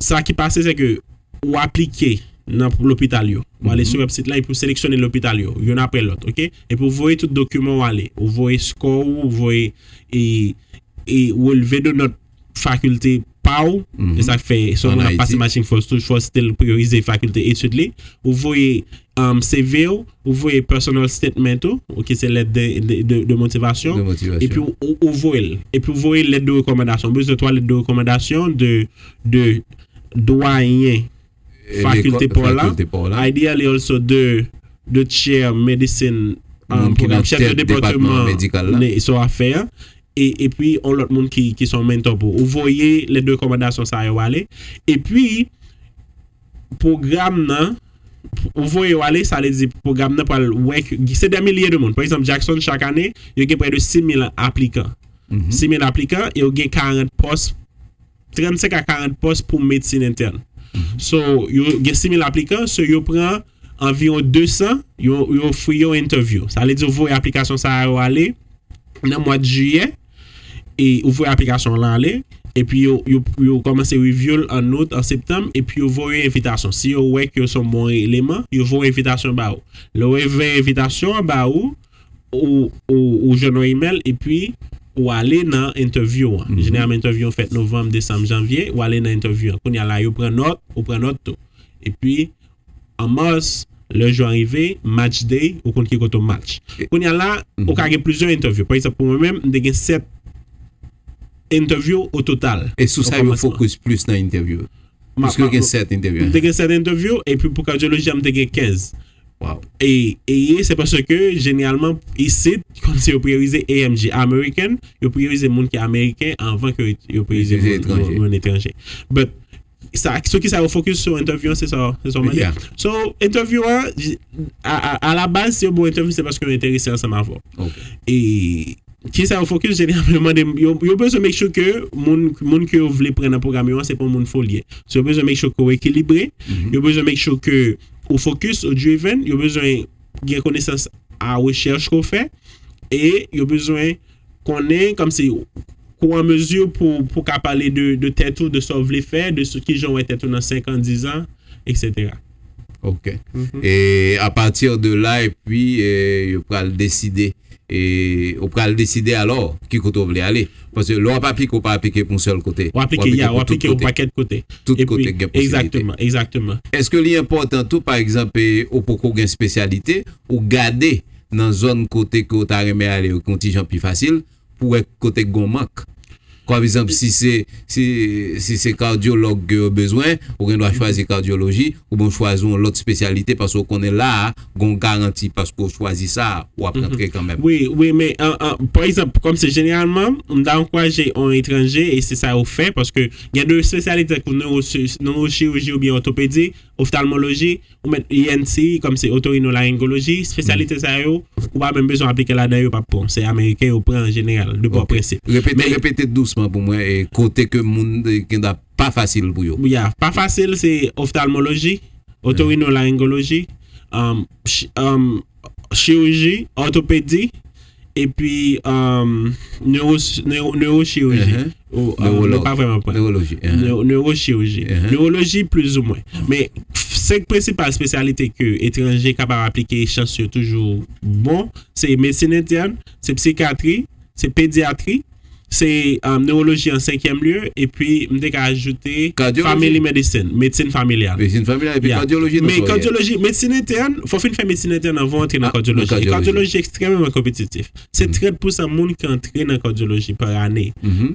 sa ki pase, se ke ou aplike nan lopital yo. Ou ale Mhm. sou website la epi ou seleksyone lopital yo, youn apre lòt, ok? Epi ou voye tout dokiman ou ale. Ou voye score ou, ou voye, e, e relve de nòt fakilte pa ou. Mhm. E sa k fè, so An moun ap pase Ayiti. Matching Force, tou Force still priyorize fakilte etid li. Ou voye, um, C V ou, ou voye personal statement ou, ou ki se lèt de, de, de, de motivasyon. De motivasyon. Epi ou, ou, ou voye l. Epi ou voye lèt de rekòmandasyon. Ou bezwen twa lèt de rekòmandasyon de, de dwayen E fakilte lekò- pa w la. Fakilte pa w la. Ideally also de, de chair medicine, Moun um, ki nan program, chèf de tèt depatman depatman medikal la. Ne, so afè a. E, epi, yon lòt moun ki, ki se yon mentor pou ou. Ou voye lèt de rekòmandasyon sa yo ale. Epi, pwogram nan, ou voye yo ale, sa vle di pwogram nan pral wè ke se dè milye de moun. Pa egzanp, Jackson, chak ane, yo gen prè de sis mil aplikan. Mhm. Sis mil aplikan, e yo gen karant pòs, trannsenk a karant pòs pou medsin entèn. Mhm. So, yo gen sis mil aplikan, so yo pran anviwon de san, yo, yo ofri yo entèvyou. Sa vle di, ou voye aplikasyon sa yo ale nan mwa de jiyè, e ou voye aplikasyon lan ale, epi yo, yo, yo kòmanse review l an out, an septanm, epi yo voye envitasyon. Si yo wè ke w se yon bon eleman, yo voye envitasyon ba ou. Lè yo voye envitasyon an ba ou, ou, ou, ou jwenn yon email, epi ou ale nan interview an. Jeneralman, interview an fèt novanm, desanm, janvye, ou ale nan interview an. Kounye a la, yo pran nòt, ou pran nòt tou. Epi, an mas, lè jou a rive, match day, ou konn ki kote w match. Kounye a la, ou ka gen plizyè interview. Pa egzanp, pou mwen menm, m te gen sèt interview o total. E sou sa yo fokis plis nan interview? Piske gen sèt interview. M te gen sèt interview, epi pou kadyoloji a, m te gen kenz. Wow. E, e se paske, jeneralman, isit, kòmsi yo priyorize A M G, American, yo priyorize moun ki ameriken anvan ke yo priyorize moun, moun, moun etranje. But, sa, sou ki sa yo focus sou interview an, se sa, se sa w mande. So, interview an, a, a, a la baz, si yo ba w interview, se paske yo enterese ansanm avè w. E ki sa yo focus, jeneralman, yo, yo bezwen make sure ke moun, moun ke yo vle pran nan pwogram yo an, se pa yon moun foli. So, yo bezwen make sure ke w ekilibre, yo bezwen make sure ke ou focus, ou driven, yo bezwen gen konesans a rechèch ke w fè, e yo bezwen konnen, kòmsi, ke w an mezi pou, pou ka pale de, de tèt ou, de sa w vle fè, de sou ki jan w wè tèt ou nan senk an, diz an, et cetera. Ok. E apati de la, epi, e, yo pral deside, e, ou pral deside alò ki kote w vle ale. Paske lè w ap aplike, ou pa aplike pou yon sèl kote. Ou aplike, ya, ou aplike yon pakèt kote. Tout kote gen posibilite. Egzakteman, egzakteman. Èske li enpòtan tou, pa egzanp, e, ou poko gen espesyalite, ou gade nan zòn kote ke w ta renmen ale yo, ki yon ti jan pi fasil, pou wè kote k gon mank. Kwa egzanp, si se, si, si se kadyològ ke yo bezwen, ou gen dwa chwazi kadyoloji, oubyen w chwazi yon lòt espesyalite, paske w konnen la a, gon garanti, paske w chwazi sa a, w ap rantre kanmenm. Wi, wi, men, an, an, pa egzanp, kòmsi jeneralman, m ta ankouraje yon etranje, e se sa yo fè, paske gen de espesyalite tankou newochi-, newochiriji oubyen òtopedi, oftalmoloji, ou mèt E N T, kòmsi otorinolaryngoloji, espesyalite sa yo, ou pa menm bezwen aplike ladan yo, yo p ap pran w. Se ameriken yo pran an jeneral, de pa prensip. Repete, repete dousman pou mwen, e kote ke moun, e, ki pa fasil pou yo. Ya, pa fasil, se oftalmoloji, otorinolaryngoloji, um, chi-, um, chiriji, òtopedi, epi, um, newo-, newo-, newochiriji. Ou, um, nou pa vrèman pran. Newochiriji. Newoloji, plizoumwen. Men, senk prensipal espesyalite ke etranje kapab aplike, chans yo toujou bon, se medsin entèn, se psikatri, se pedyatri, se, um, newoloji an senkyèm lye, epi m te ka ajoute family medicine, medsin familyal. Medsin familyal, epi kadyoloji nou. Men kadyoloji, medsin entèn, fò w fin fè medsin entèn anvan w antre nan kadyoloji. E kadyoloji ekstrèmeman konpetitif. Se trant pousan moun ki antre nan kadyoloji pa ane.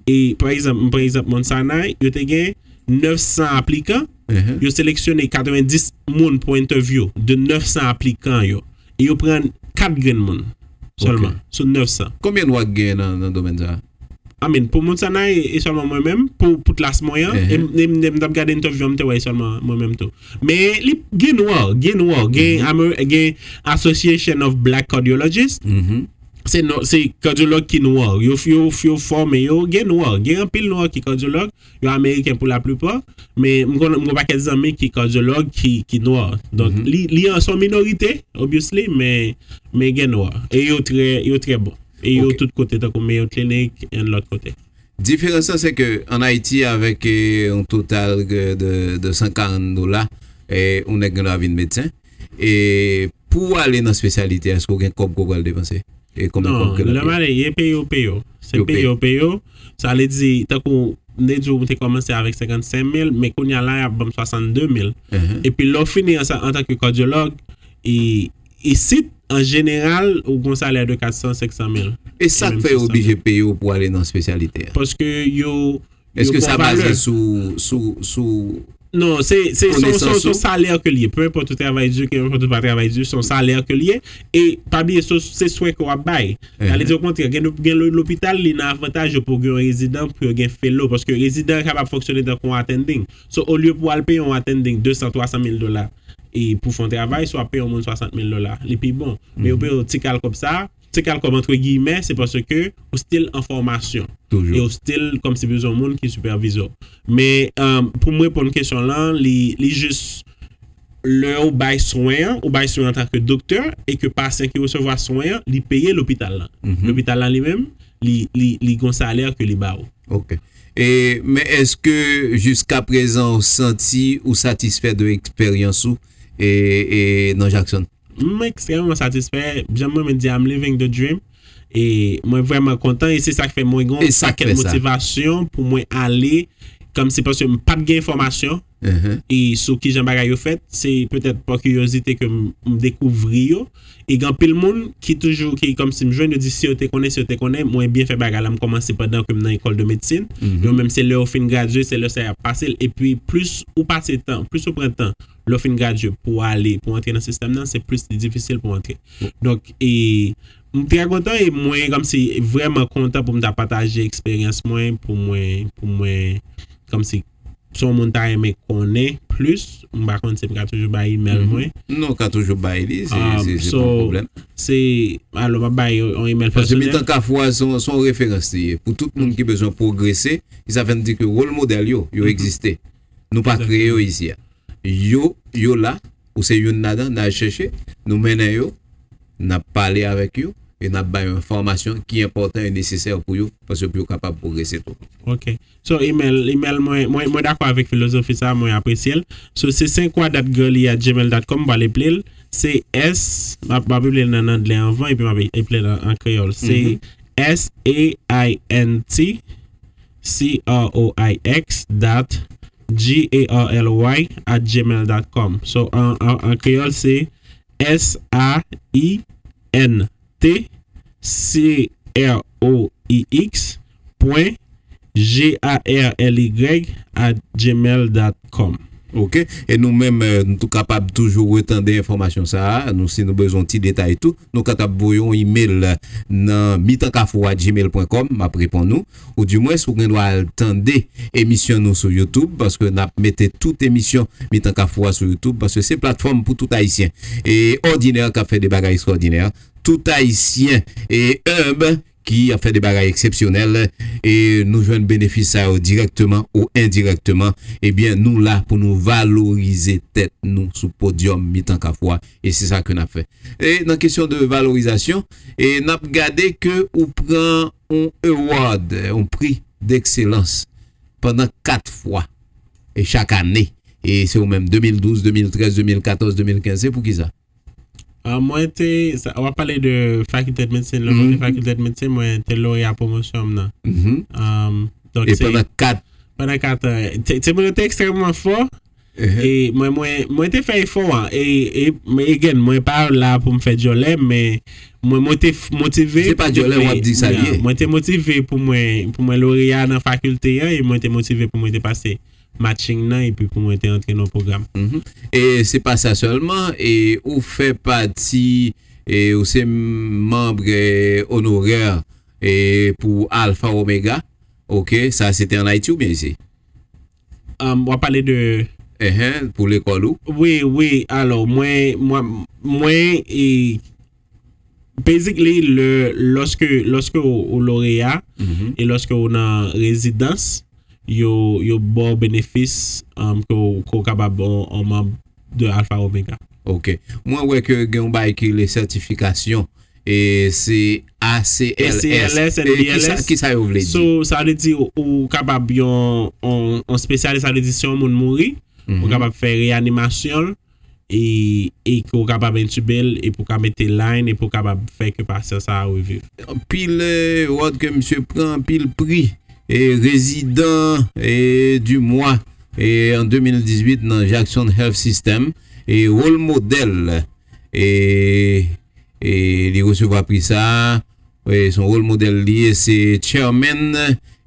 E, pa egzanp, m pran egzanp Mount Sinai, yo te gen nèf san aplikan, yo seleksyone katrevendis moun pou entèvyou de nèf san aplikan yo. E yo pran kat grenn moun sèlman sou nèf san. Konbyen nwa k genyen nan, nan domèn sa a? I mean, pou Mount Sinai, e sèlman mwen menm, pou, pou klas mwen an, e m, e m, e m t ap gade entèvyou an, m te wè e sèlman mwen menm tou. Men li gen nwa, gen nwa, gen Amer-, gen Association of Black Cardiologists. Se non, se kadyològ ki nwa. Yo, yo, yo fòme yo, gen nwa. Gen anpil nwa ki kadyològ, yo ameriken pou laplipa, men m konn, m gen yon pakèt zanmi ki kadyològ ki, ki nwa. Donk, li, li an, se yon minorite, obviously, men, men gen nwa. E yo trè, yo trè bon. E yo tout kote, tankou Mayo Clinic and lòt kote. Diferans lan, se ke ann Ayiti, avèk, e, yon total de, de, de san karant dola, e, yon nèg gen dwa vin medsen. E pou w ale nan espesyalite a, èske w gen kòb ke w pral depanse? E konbyen kòb ke l ap ye? Non, lè m ale, yo peye w, peye w. Se peye w, peye w. Sa vle di, tankou m te di w, m te kòmanse avèk senkannsenk mil, men kounye a la, y ap ban m swasannde mil. Epi lè w fini an, antanke kadyològ, e, isit, an jeneral, ou gen yon salè de kat san, senk san mil. E sa k fè yo oblije peye w pou w ale nan espesyalite a? Paske yo, Èske sa baze sou, sou, sou konesans ou? Non, se, se, se yon, se yon, se yon salè ke l ye. Peu importe ou travay di, peu importe ou pa travay di, se yon salè ke l ye. E pa bliye, se, se swen ke w ap bay. Sa vle di, okontrè, gen, gen lo-, lopital, li nan avantaj yo pou gen yon rezidan, pou yo gen felo. Paske rezidan an kapab fonksyone tankou yon attending. So, olye pou w al peye yon attending de san, twa san mil dola, e pou fè yon travay, si w ap peye yon moun swasant mil dola, li pi bon. Men yo peye w ti kal kòb sa, ti kal kòb antre giyimè, se paske ou still an fòmasyon. Toujou. E ou still kòmsi bezwen yon moun ki sipèvize w. Men, um, pou m reponn kesyon lan, li, li jis lè ou bay swen an, ou bay swen an antanke doktè, e ke pasyan ki resevwa swen an, li peye lopital lan. Lopital lan li menm, li, li, li gon salè ke li ba ou. Ok. E, men èske jiska prezan ou santi ou satisfè de eksperyans ou e, e nan Jackson? M ekstrèmman satisfè. Jan mwen menm di, I'm living the dream. E mwen vrèman kontan e se sa k fè mwen gen yon pakèt motivasyon pou mwen ale kòmsi paske m pa t gen enfòmasyon e sou kijan bagay yo fèt. Se petèt pa kiryozite ke m, m dekouvri yo. E gen anpil moun ki toujou, ki kòmsi m jwenn, yo di si yo te konnen, si yo te konnen, mwen byen fè bagay la, m kòmanse pandan ke m nan ekòl de medsin. Yo menm, se lè yo fin gradye, se lè sa y ap pase l. Epi, plis ou pase tan, plis ou pran tan, lè w fin gradye pou w ale, pou w antre nan sistèm nan, se plis li difisil pou w antre. Donk, e, m trè kontan e mwen kòmsi vrèman kontan pou m ta pataje eksperyans mwen, pou mwen, pou mwen, kòmsi, si yon moun ta renmen konnen plis, m pa konn si m ka toujou bay imèl mwen. Non, w ka toujou bay li, se, se, se pa yon pwoblèm. Se, alò, m ap bay yon, yon imèl pèsonèl. Paske Mitan Kafou a se yon, se yon referans li ye. Pou tout moun ki bezwen pwogrese, e sa fè n di ke wòl modèl yo, yo egziste. Nou pa kreye yo isi a. Yo, yo la, ou se youn ladan, n al chèche, nou mennen yo, n ap pale avèk yo, e n ap ba yo enfòmasyon ki enpòtan e nesesè pou yo, paske pou yo kapab pwogrese tou. Ok. So, email, email mwen, mwen, mwen dakò avèk filozofi sa, mwen apresye l. So, se saintcroix dot girly at gmail dot com, m pral eple l. Se S, m ap, m ap eple l nan anglè anvan, epi m ap eple l an, an kreyòl. Se S A I N T C R O I X dot G A R L Y at gmail dot com. So, an, an, an kreyòl, se S A I N T C R O I X pwen G A R L Y at gmail dot com. Ok. E nou menm, eh, nou tou kapab toujou retande enfòmasyon sa a. Nou, si nou bezwen ti detay tou, nou kapab voye yon email nan mitankafou at gmail pwen kòm, m ap reponn ou. Ou dimwens, ou gen dwa al tande emisyon nou sou YouTube, paske n ap mete tout emisyon Mitan Kafou a sou YouTube, paske se platfòm pou tout Ayisyen. E òdinè k ap fè de bagay ekstraòdinè. Tout Ayisyen e enb ki ap fè de bagay eksepsyonèl, e nou jwenn benefis sa yo dirèkteman ou endirèkteman, ebyen, nou la pou nou valorize tèt nou sou podyòm Mitan Kafou a, e se sa ke n ap fè. E nan kesyon de valorizasyon, e n ap gade ke ou pran yon award, yon pri dekselans pandan kat fwa, e chak ane. E se ou menm, de mil douz, de mil trèz, de mil katòz, de mil kenz, se poukisa? Ah, mwen te, sa, w ap pale de fakilte de medsin, lè mwen te fakilte de medsin, mwen te loreya pwomosyon m nan. Um, donk, e se pandan kat pandan kat an, te, te, moun yo te ekstrèmman fò. E mwen, mwen, mwen te fè efò a. E, e, men again, mwen pa la pou m fè djòlè, men mwen, mwen te f-, motive. Se pa djòlè w ap di sa l ye. Mwen te motive pou mwen, pou mwen loreya nan fakilte an, e mwen te motive pou mwen te pase matching nan, epi pou mwen te antre nan pwogram. E se pa sa sèlman, e ou fè pati, e ou se manm, e, onorè, e pou Alpha Omega. Ok, sa se te an Ayiti oubyen isi? Um, w ap pale de Enhen, pou lekòl ou? Wi, wi. Alò, mwen, mwen, mwen, e, basically, lè, lòske, lòske ou, ou loreya, e lòske ou nan rezidans, yo, yo ba w benefis, um, ke w, ke w kapab yon, yon manm de Alpha Omega. Ok. Mwen wè ke gen yon bagay ki rele sètifikasyon. E se A C L S. A C L S and E, kisa, B L S. Kisa yo vle di? So, sa vle di ou, ou kapab yon, yon, yon spesyalis, sa vle di si yon moun mouri, ou kapab fè reyanimasyon l, e, e ke w kapab entube l, e pou w ka mete line, e pou w kapab fè ke pasyan sa a reviv. Anpil, eh, award ke misye pran, anpil pri, e rezidan, e du mwa, e an de mil dizuit nan Jackson Health System, e role model, e, e li resevwa pri sa a, e se yon role model li ye, se chairman,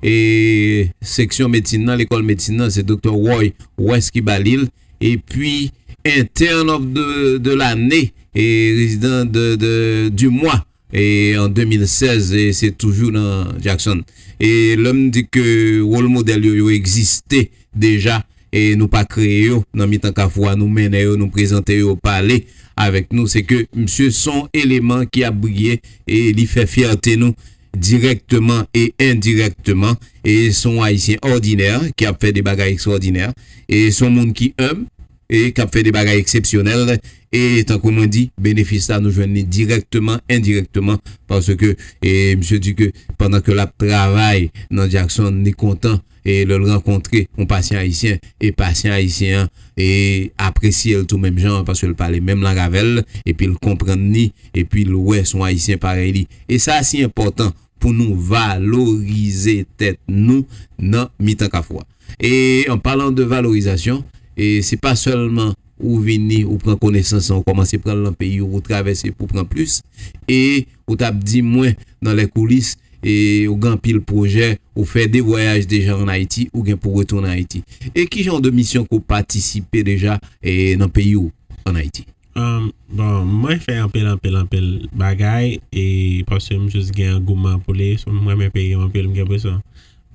e seksyon medsin nan, lekòl medsin nan, se Doktè Roy West ki ba li l, epi intern of the, de l'année, e rezidan de, de, du mois, e an de mil sèz, e se toujou nan Jackson. E lè m di ke role model yo, yo egziste deja, e nou pa kreye yo nan mitan kafou a, nou mennen yo, nou prezante yo, pale avèk nou, se ke misye se yon eleman ki ap briye, e li fè fyète nou dirèkteman e endirèkteman, e se yon Ayisyen òdinè ki ap fè de bagay ekstraòdinè, e se yon moun ki enb, e k ap fè de bagay eksepsyonèl. E tankou mwen di, benefis la nou jwenn li dirèkteman, endirèkteman, paske e, misye di ke pandan ke l ap travay nan Jackson, li kontan e lè l rankontre yon pasyan ayisyen, e pasyan ayisyen an e apresye l tou menm jan an, paske l pale menm lang avè l, epi l konprann li, epi l wè se yon ayisyen parèy li. E sa si enpòtan pou nou valorize tèt nou nan mitan kafou a. E an palan de valorizasyon, e se pa sèlman ou vini, ou pran konesans lan, ou kòmanse pran l nan peyi w, ou travèse pou pran plis, e ou t ap di mwen nan lè koulis, e ou gen anpil pwojè, ou fè de vwayaj deja ann Ayiti, ou gen pou retounen Ayiti. E ki jan de misyon ke w patisipe deja e nan peyi w ann Ayiti? Um, bon, mwen fè anpil, anpil, anpil bagay, e paske m jis gen angouman pou li, so m renmen peyi m anpil, m gen enpresyon,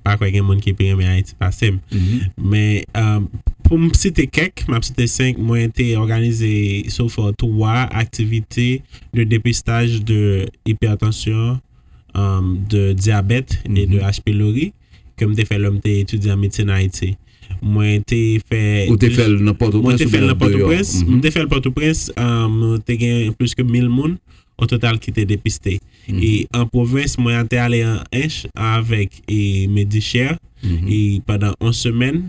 pa kwè gen moun ki pi renmen Ayiti pase m. Men, um, pou m site kèk, m ap site senk, mwen te òganize so far twa aktivite de depistaj de ipètansyon, um, de dyabèt e de H pylori ke m te fè lè m te etidye an medsin Ayiti. Mwen te fè Ou te fè l nan Pòtoprens oubyen deyò? Mwen te fè l nan Pòtoprens. M te fè l Pòtoprens, um, te gen plis ke mil moun o total ki te depiste. E an pwovens, mwen te ale an Ench avèk e Medishare e pandan yon semèn,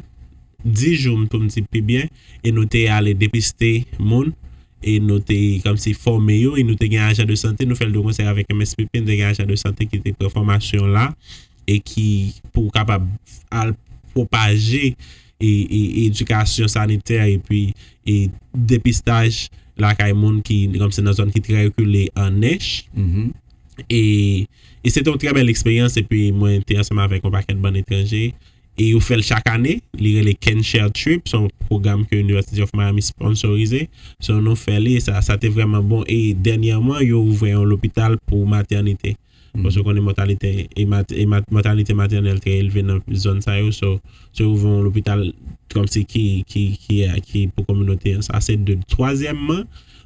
dis jou pou m di pi byen, e nou te ale depiste moun, e nou te kòmsi fòme yo, e nou te gen ajan de sante, nou fè l de konsè avèk M S P P, nou te gen ajan de sante ki te pran fòmasyon la, e ki pou kapab al pwopaje e, e edikasyon sanitè epi e depistaj lakay moun ki kòmsi nan zòn ki trè rekile an Ench. E, e se te yon trè bèl eksperyans, epi mwen te ansanm avèk yon pakèt bann etranje, e yo fè l chak ane, li rele Can Share Trip, se yon pwogram ke University of Miami sponsorize. So nou fè li, e sa, sa te vrèman bon, e dènyèman yo ouvè yon lopital pou matènite. Paske w konnen mòtalite e mat, e mat, mòtalite matènèl trè elve nan zòn sa yo, so, so yo ouvri yon lopital kòmsi ki, ki, ki, ki pou kominote an. Sa se de. Twazyèmman,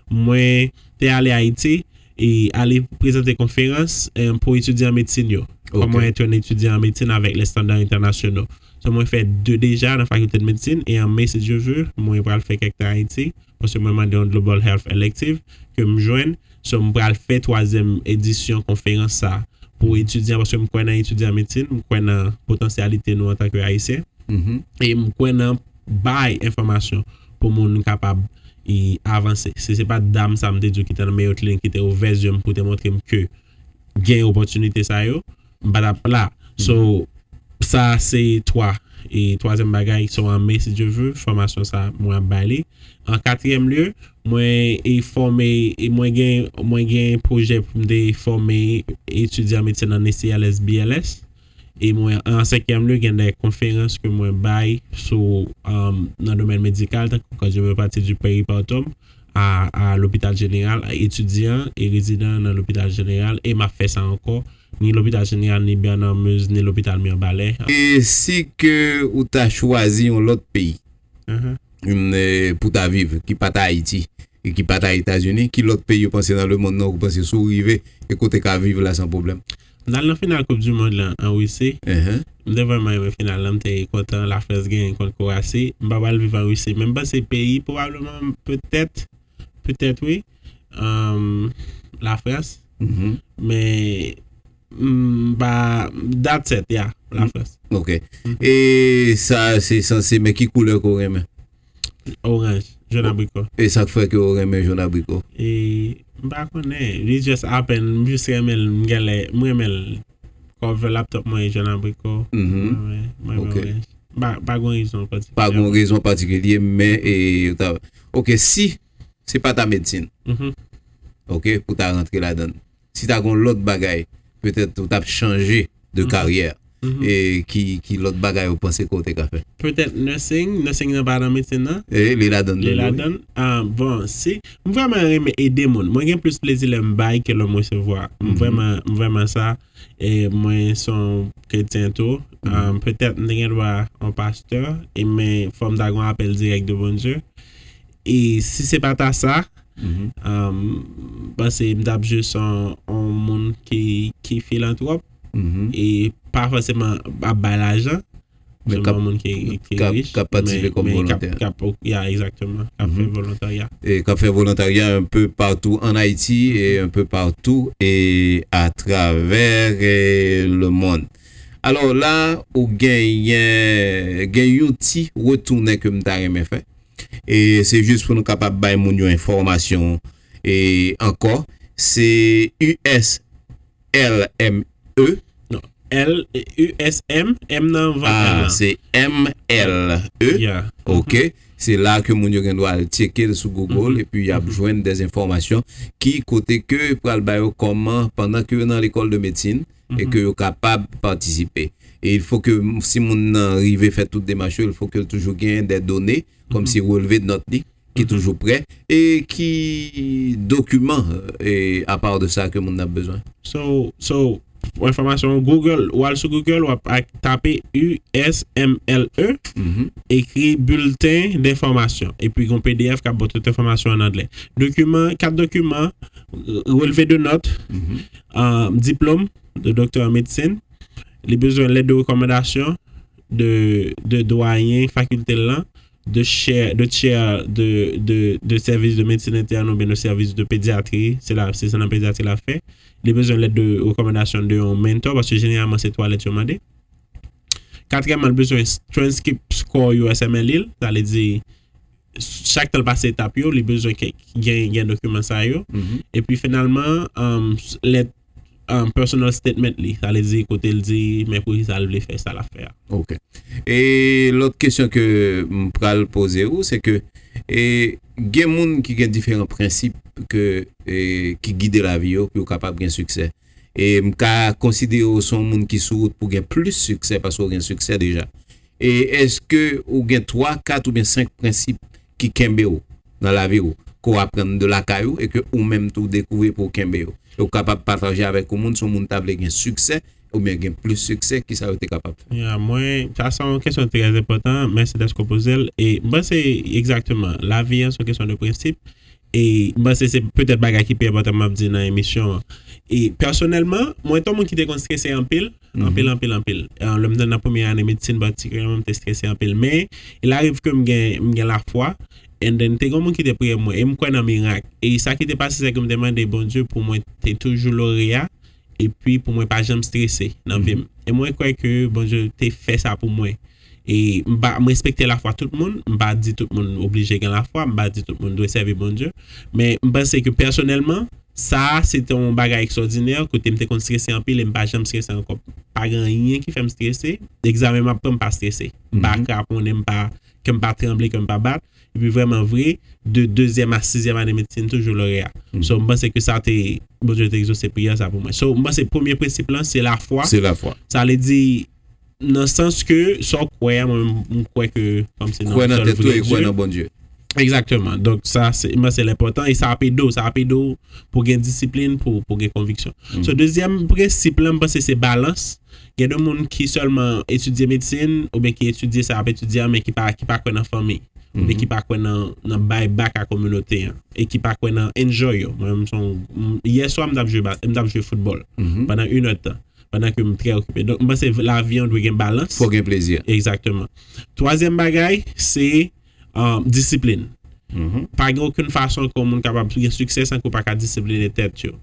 mwen te ale Ayiti e ale prezante konferans, eh, pou etidyan medsin yo. Kòman èt yon etidyan an medsin avèk lè estanda entènasyonal. So mwen fè de deja nan fakilte de medsin, e an me, si Dye vle, mwen pral fè kèk tan Ayiti, paske mwen mande yon Global Health Elective ke m jwenn. So m pral fè twazyèm edisyon konferans sa pou etidyan, paske m kwè nan etidyan medsin, m kwè nan potansyalite nou antanke Ayisyen, e m kwè nan bay enfòmasyon pou moun kapab e avanse. Si se pa dam sa m te di w ki te nan Mayo Clinic ki te ouvè zye m pou te montre m ke gen opòtinite sa yo, m pa t ap la. So, sa se twa. E twazyèm bagay, so an me, si Dye vle, fòmasyon sa mwen ap bay li. An katriyèm lye, mwen e fòme, e mwen gen, mwen gen pwojè pou m te fòme etidyan medsin an A C L S, B L S. E mwen, an senkyèm lye, gen de konferans ke mwen bay sou, um, nan domèn medikal, tankou kandiyomiyopati di peripartum, a, a lopital jeneral, a etidyan e rezidan nan lopital jeneral, e m ap fè sa ankò, ni lopital jeneral, ni Bernard Meuze, ni lopital Mirebalais. E si ke ou ta chwazi yon lòt peyi, pou ta viv, ki pa ta Ayiti, e ki pa ta Etazini, ki lòt peyi ou panse nan lemonn nan, ou panse si w rive, e ke w te ka viv la san pwoblèm? M t al nan final Koup di Mond lan an Risi. M te vrèman renmen final lan, m te kontan Lafrans genyen kont Krowasi. M pa pral viv an Risi, men m panse peyi, pwobableman, petèt, petèt wi, um, Lafrans. Men m pa, that's it, yeah, Lafrans. Ok. E sa se sanse, men ki koulè ke w renmen? Oranj, jòn abriko. E sa k fè ke w renmen jòn abriko? E m pa konnen, li just happen, m just renmen l, m genlè, m renmen l. Cover laptop mwen e jòn abriko. Mwen, mwen renmen oranj. Pa, pa gon rezon patikilye. Pa gon rezon patikilye, men e, ta, ok, si se pa ta medsin, ok, pou ta rantre ladan l. Si ta gon lòt bagay, petèt ou t ap chanje de karyè. E ki, ki lòt bagay ou panse ke w te ka fè? Petèt nursing, nursing nan pa nan medsin nan. E li ladan l tou, wi. Li ladan l. Ah, bon, si, m vrèman renmen ede moun. Mwen gen plis plezi lè m bay ke lè m resevwa. M vrèman, m vrèman sa. E mwen se yon kretyen tou. Um, petèt m te gen dwa yon pastè, e men fò m ta gen yon apèl dirèk de Bondye. E si se pa ta sa, um, m panse m t ap jis yon, yon moun ki, ki filantwòp, e pa fòseman ap bay lajan, Men k ap, sèlman moun ki, ki k ap, rich, k ap patisipe kòm volontè. K ap, ya, egzakteman, k ap fè volontarya. E k ap fè volontarya un peu partout en Haïti et un peu partout et à travers eh, le monde. Alò la, ou genyen, gen yon ti retounen ke m ta renmen fè. E se jis pou nou kapab bay moun yo enfòmasyon e ankò. Se U S L M E. Non, L, U S M, M nan anvan L la. Ah, se M L E. Yeah. Ok. Se la ke moun yo gen dwa al tcheke l sou Google epi y ap jwenn des enfòmasyon ki kote ke pral ba yo kòman pandan ke yo nan lekòl de medsin e ke yo kapab patisipe. E il faut que si moun nan rive fè tout demach yo, il faut que l toujou gen des données kòmsi releve de nòt li ki toujou prè e ki dokiman e apa de sa ke moun nan ap bezwen. So, so, pou enfòmasyon, Google, ou al sou Google, w ap ak- tape U S M L E, ekri bulletin d'information, epi gon P D F k ap ba w tout enfòmasyon an anglè. Dokiman, kat dokiman, releve de nòt, euh, diplòm de doktè an medsin, li bezwen lèt de rekòmandasyon de, de dwayen fakilte l lan, de chair, de chair de, de, de sèvis de medsin entèn oubyen de sèvis de pedyatri, se la, se sa nan pedyatri l ap fè. Li bezwen lèt de rekòmandasyon de yon mentor, paske jeneralman se twa lèt yo mande. Katriyèmman, li bezwen transcript score U S M L E l, sa vle di chak tan l pase etap yo, li bezwen ke gen, gen dokiman sa yo. Epi finalman, um, lèt um, personal statement li, sa vle di kote l di men poukisa l vle fè sa l ap fè a. Ok. E lòt kesyon ke m pral poze ou, se ke e, gen moun ki gen diferan prensip ke e, ki gide lavi yo pou yo kapab gen siksè. E m ka konsidere w se yon moun ki sou wout pou gen plis siksè paske w gen siksè deja. E èske ou gen twa, kat oubyen senk prensip ki kenbe w nan lavi w, ke w aprann de lakay ou e ke ou menm tou w dekouvri pou w kenbe yo? E w kapab pataje avèk yon moun, si yon moun ta vle gen siksè oubyen gen plis siksè, kisa yo te kapab fè? Ya, mwen, sa se yon kesyon trè enpòtan, mèsi dèske w poze l. E m panse egzakteman, lavi an se yon kesyon de prensip. E m panse se petèt bagay ki pi enpòtan m ap di nan emisyon an. E pèsonèlman, mwen te yon moun ki te konn strese anpil, anpil, anpil, anpil. E, lè m te nan premye ane medsin patikilyèman, m te strese anpil. Men, il arrive ke m gen, m gen lafwa. And then, te gen yon moun ki te priye pou mwen. E m kwè nan mirak. E sa ki te pase, se ke m te mande Bondye pou mwen te toujou loreya. Epi pou mwen pa janm strese nan vi m. E mwen kwè ke Bondye te fè sa pou mwen. E m pa, m respekte lafwa tout moun, m pa di tout moun oblije gen lafwa, m pa di tout moun dwe sèvi Bondye. Men m panse ke pèsonèlman, sa a se te yon bagay ekstwòdinè, kote m te konn strese anpil e m pa janm strese ankò. Pa gen anyen ki fè m strese, egzamen m ap pran, m pa strese. M pa kraponnen, m pa, kè m pa tranble, kè m pa bat. Epi vrèman vre, de dezyèm a sizyèm ane medsin, toujou loreya. So, m panse ke sa te, Bondye te egzose priyè sa pou mwen. So, m panse premye prensip lan, se lafwa. Se lafwa. Sa vle di, nan sans ke, sa w kwè a, mwen, m kwè ke, kòmsi nan yon sèl vrè Dye. Kwè nan tèt ou e kwè nan Bondye. Egzakteman. Donk, sa, se, m panse l enpòtan e sa ap ede w, sa ap ede w pou gen disiplin, pou, pou gen konviksyon. So, dezyèm prensip lan, m panse se balans. Gen de moun ki sèlman etidye medsin, oubyen ki etidye sa y ap etidye a, men ki pa, ki pa kwè nan fanmi, oubyen ki pa kwè nan, nan bay back a kominote an, e ki pa kwè nan enjoy yo. Mwen menm, se yon, m, yè swa, m t ap jwe ba, m t ap jwe foutbòl pandan inèdtan, pandan ke m trè okipe. Donk, m panse lavi an dwe gen balans. Fò gen plezi. Egzakteman. Twazyèm bagay, se, um, disiplin. Pa gen okenn fason ke yon moun kapab gen siksè san ke w pa ka disipline tèt yo.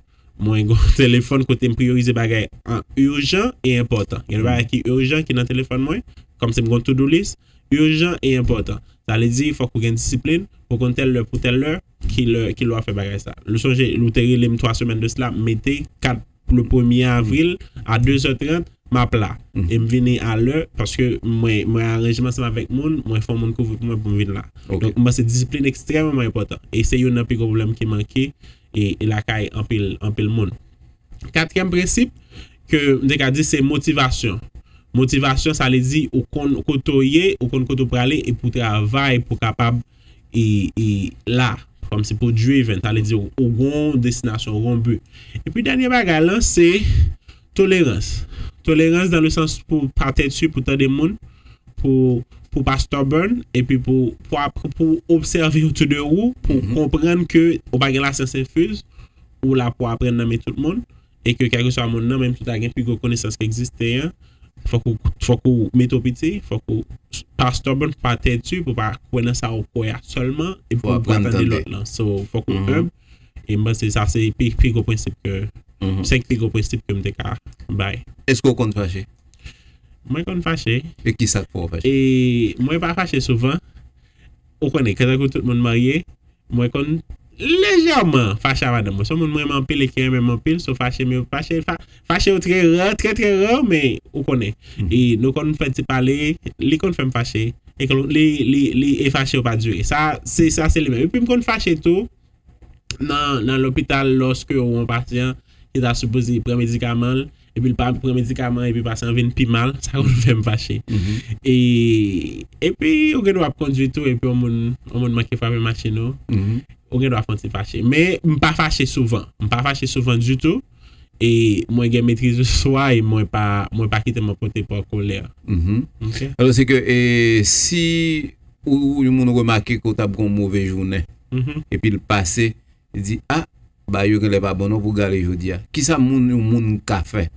Mwen gen yon telefòn kote m priyorize bagay an ijan e enpòtan. Gen de bagay ki ijan ki nan telefòn mwen, kòmsi m gen yon to-do list, ijan e enpòtan. Sa vle di, fòk ou gen disiplin, pou konn tèl lè pou tèl lè, ki lè, ki lè w ap fè bagay sa. Ou sonje, ou te rele m twa semèn de sila, m mete kat le premye avril a de zè trant, m ap la. E m vini a lè, paske mwen, mwen aranje m ansanm avèk moun, mwen fè yon moun kouvri pou mwen pou m vin la. Donk, m panse disiplin ekstrèmeman enpòtan. E se youn nan pi gwo pwoblèm ki manke e, e lakay anpil, anpil moun. Katriyèm prensip ke m te ka di se motivasyon. Motivasyon, sa vle di ou konn kote w ye, ou konn kote w prale, e pou travay, pou kapab e, e la, kòmsi pou driven, sa vle di ou, ou gon destinasyon, ou gon bi. Epi dènye bagay lan, se tolerans. Tolerans dans le sens pou pa tèti, pou tande moun, pou, pou pa stubborn, epi pou, pou ap, pou obsève autour de ou, pou konprann ke ou pa gen lasyans enfiz, ou la pou aprann nan men tout moun, e ke kèlkeswa moun nan, menm si w ta gen pi gwo konesans ki egziste an, fòk ou, fòk ou mete w piti, fòk ou pa stubborn, pa tèti, pou pa kwè nan sa ou kwè a sèlman, epi pou pa tande lòt lan. So, fòk ou enb. E m panse sa se pi, pi gwo prensip ke, senk pi gwo prensip ke m te ka bay. Èske w konn fache? Mwen konn fache. E ki sa k fè w fache? E mwen pa fache souvan. Ou konnen, kantankou tout moun marye, mwen konn lejèman fache a madanm mwen. Se yon moun mwen renmen anpil e ki renmen m anpil, so fache, men fache, fa, fache yo trè ra, trè, trè ra, men ou konnen. E nou konn fè ti pale, li konn fè m fache. E ke li, li, li, e fache yo pa dire. Sa, se, sa se li menm. Epi m konn fache tou, nan, nan lopital, lòske ou yon pasyan ki ta sipoze pran medikaman l, epi l pa pran medikaman, epi pasyan an vin pi mal, sa konn fè m fache. E, epi, ou gen dwa ap kondui tou, epi yon moun, yon moun manke frape machin ou, ou gen dwa fè yon ti fache. Men, m pa fache souvan. M pa fache souvan ditou. E mwen gen metriz sou swa e mwen pa, mwen pa kite m anpote pa kolè. Ok? Alò, se ke, e, si ou, yon moun remake ke w t ap gen yon move jounen, epi l pase, li di, a, bagay yo genlè pa bon non pou gade jodi a. Kisa moun, yon moun ka fè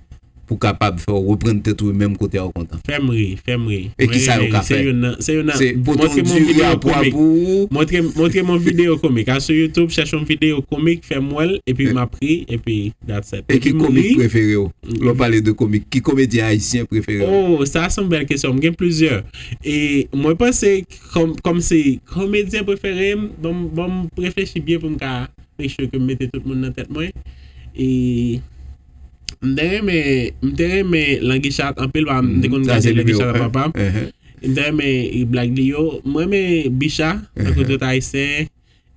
pou kapab fè w reprann tèt ou menm kote a w kontan? Fè m ri, fè m ri. E kisa yo ka fè? Se youn nan, se youn nan, se pote yon diri a pwa pou ou. Montre, montre m yon videyo komik. Al sou YouTube, chèche yon videyo komik, fè m wè l, epi m ap ri, epi that's it. E ki komik prefere w? Lè w pale de komik, ki komedyen ayisyen prefere w? Oh, sa se yon bèl kesyon. M gen plizyè. E mwen panse, kòm, kòm se komedyen prefere m, ban m, ban m reflechi byen pou m ka make sure ke m mete tout moun nan tèt mwen. E m te renmen, m te renmen Languichat anpil, pa m te konn gade Languichat ak papa m. M te renmen blag li yo. M renmen Bicha, tankou tout Ayisyen.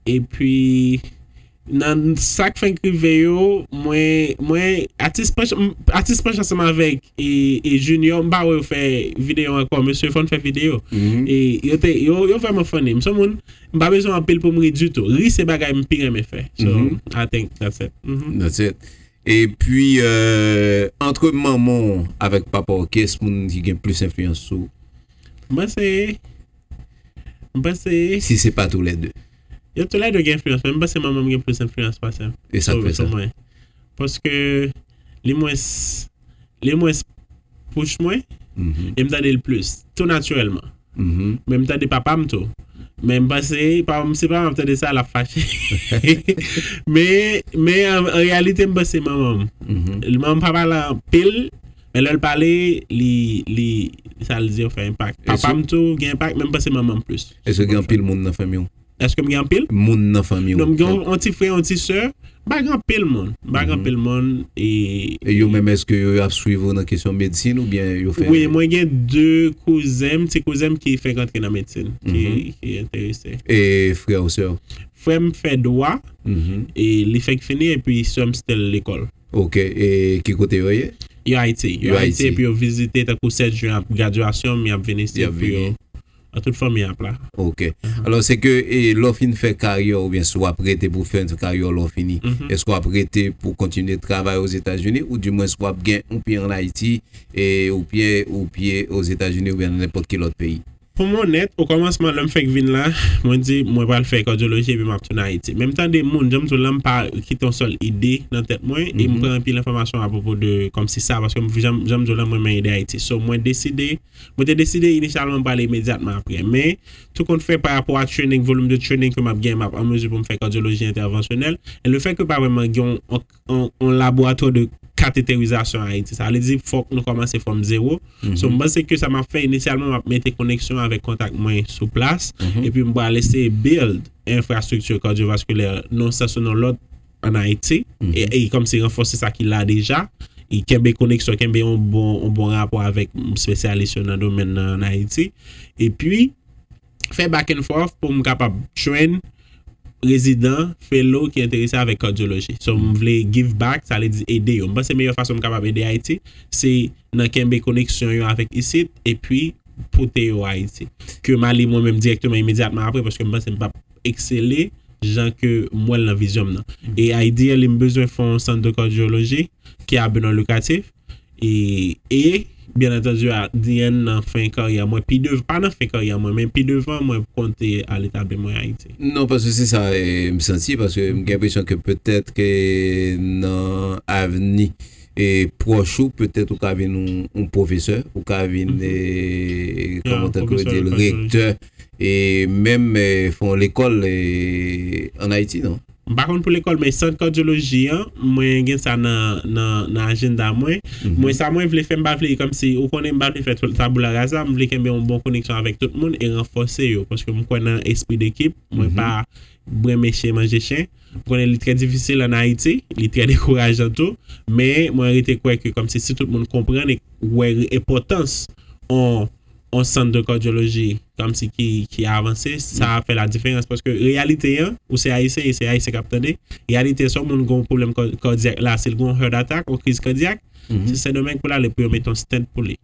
Epi, nan sa k fenk rive yo, mwen, mwen, atis panch, m, atis panch ansanm avèk e, e Junior, m pa wè yo fè videyo ankò. Mesye, fò n fè videyo. E yo te, yo, yo vrèman funny. M se yon moun, m pa bezwen anpil pou m ri ditou. Ri se bagay m pi renmen fè. So, I think that's it. That's it. Epi, euh, antre manman w avèk papa w, kiyès moun ki gen plis enfliyans sou ou? M panse, m panse. Si se pa toulède. Yo toulède gen enfliyans, men m panse manman m gen plis enfliyans pase m. E sa k fè sa? Sou mwen. Paske li mwens, li mwens push mwen, e m tande l plis, tou natirèlman. Men m tande papa m tou. Men m panse, papa m, si papa m ap tande sa, l ap fache. Men, men an, an reyalite, m panse manman m. Manman m pa pale anpil, men lè l pale, li, li, sa l di yo fè enpak. Papa m tou gen enpak, men m panse manman m plis. Èske gen anpil moun nan fanmi w? Èske m gen anpil? Moun nan fanmi w. Non, m gen yon, yon ti frè, yon ti sè. M pa gen anpil moun. M pa gen anpil moun. E, e yo menm, èske yo, yo ap swiv ou nan kesyon medsin oubyen yo fè? Wi, mwen gen de kouzen m, ti kouzen m ki fèk antre nan medsin, ki, ki enterese. E frè w, sè w? Frè m fè dwa, e li fèk fini, epi sè m still lekòl. Ok, e ki kote yo ye? Yo Ayiti. Yo Ayiti, epi yo vizite, tankou sèt jen ap gradyasyon m, y ap vin isit pou yo. An tout fanmi ap la. Ok. Alò, se ke, e, lè w fin fè karyè w, oubyen si w ap rete pou fè karyè w lè w fini, èske w ap rete pou kontinye travay Ozetazini, ou dimwens w ap gen yon pye ann Ayiti, e, ou pye, ou pye Ozetazini, oubyen nan nenpòt ki lòt peyi? Pou m onèt, okòmansman, lè m fèk vin la, mwen di, mwen pral fè kadyoloji epi m ap tounen Ayiti. Men m tande moun, jan m di w la, m pa kite yon sèl ide nan tèt mwen, e m pran anpil enfòmasyon apwopo de, kòmsi sa, paske m, jan, jan m di w la, mwen renmen ede Ayiti. So, mwen deside Mwen te deside inisyalman m prale imedyatman apre, men tou kont fè pa rapò a training, volim de training ke m ap gen, m ap an mezi pou m fè kadyoloji entèvansyonèl. E le fè ke pa vrèman gen yon, yon, yon, yon laboratwa de kateterizasyon Ayiti, sa vle di fòk nou kòmanse from zewo. So, m panse ke sa m ap fè inisyalman, m ap mete koneksyon avèk kontak mwen sou plas, epi m pral eseye build enfrastrikti kadyovaskilè nan yon sans ou nan lòt ann Ayiti, e, e kòmsi ranfòse sa ki la deja, e kenbe koneksyon, kenbe yon bon, yon bon rapò avèk espesyalis yo nan domèn nan ann Ayiti, epi fè back and forth pou m kapab train rezidan, fellow ki enterese avèk kadyoloji. So, m vle give back, sa vle di ede yo. M panse meyè fason m kapab ede Ayiti, se nan kenbe koneksyon yo avèk isit, epi pote yo Ayiti. Ke m ale mwen menm dirèkteman imedyatman apre, paske m panse m p ap eksele jan ke m wè l nan vizyon m nan. E ideally, m bezwen fè yon sant de kadyoloji ki a bi non likratif. E, e, byen antandi, a, the end, nan fen karyè mwen, pi devan, pa nan fen karyè mwen, men pi devan, mwen konte al etabli mwen Ayiti. Non, paske se sa, e, m santi, paske m gen enpresyon ke petèt ke nan avni, e pwòch ou, petèt ou ka vin yon, yon pwofesè, ou ka vin, e, kòman tankou yo di l, rektè, e menm, e, fè yon lekòl, e, ann Ayiti, non? M pa konn pou lekòl, men sant kadyoloji an, mwen gen sa nan, nan, nan ajanda mwen. Mwen, sa mwen vle fè, m pa vle, kòmsi, ou konnen, m pa vle fè tabula rasa, m vle kenbe yon bon koneksyon avèk tout moun e ranfòse yo, paske m kwè nan espri dekip, mwen pa renmen chen manje chen. M konnen li trè difisil ann Ayiti, li trè dekourajan tou, men mwen rete kwè ke kòmsi si tout moun konprann e wè enpòtans on, on sant de kadyoloji kòmsi ki, ki avanse, sa ap fè la diferans. Paske reyalite an, ou se Ayisyen, e se Ayisyen k ap tande, reyalite an, si yon moun gen yon pwoblèm ka-, kadyak la, si l gen yon heart attack, yon kriz kadyak, se Sendomeng pou l ale pou yo mete yon stent pou li.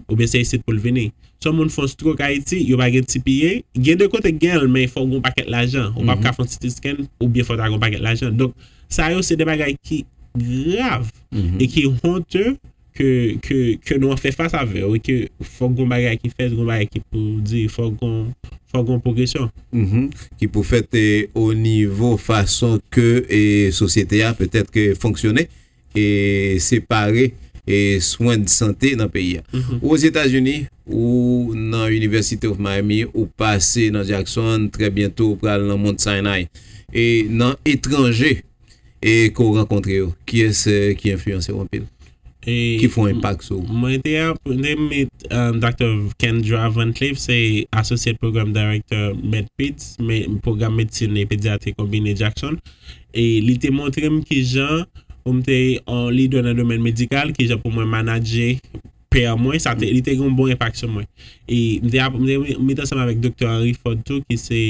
Oubyen se isit pou l vini. Si yon moun fè yon stroke Ayiti, yo pa gen T P A. Gen de kote k gen l, men fò w gen yon pakèt lajan. Ou p ap ka fè yon C T scan, oubyen fò w ta gen yon pakèt lajan. Donk, sa yo se de bagay ki grav e ki honte ke, ke, ke nou an fè fas avè yo, e ke fòk gon bagay ki fèt, gon bagay ki pou di, fòk gon, fòk gon pwogresyon. Ki pou fèt, e, o nivo fason ke, e, sosyete a petèt ke fonksyone e separe, e, swen de sante nan peyi a. Ou Ozetazini, ou nan University of Miami, ou pase nan Jackson, trè byento ou pral nan Mount Sinai. E nan etranje, e ke w rankontre yo? Kiyès, e, ki enfliyanse w anpil? E ki fè yon enpak sou ou? Mwen te ap-, te met, um, Doktè Kendra Van Cleef, se Associate Program Director MedPeds, men pwogram medsin e pedyatri konbine Jackson. E li te montre m kijan pou m te yon lidè nan domèn medikal, kijan pou mwen manadje pè mwen, sa te, li te gen yon bon enpak sou mwen. E m te ap-, m te met ansanm avèk Doktè Henry Ford tou, ki se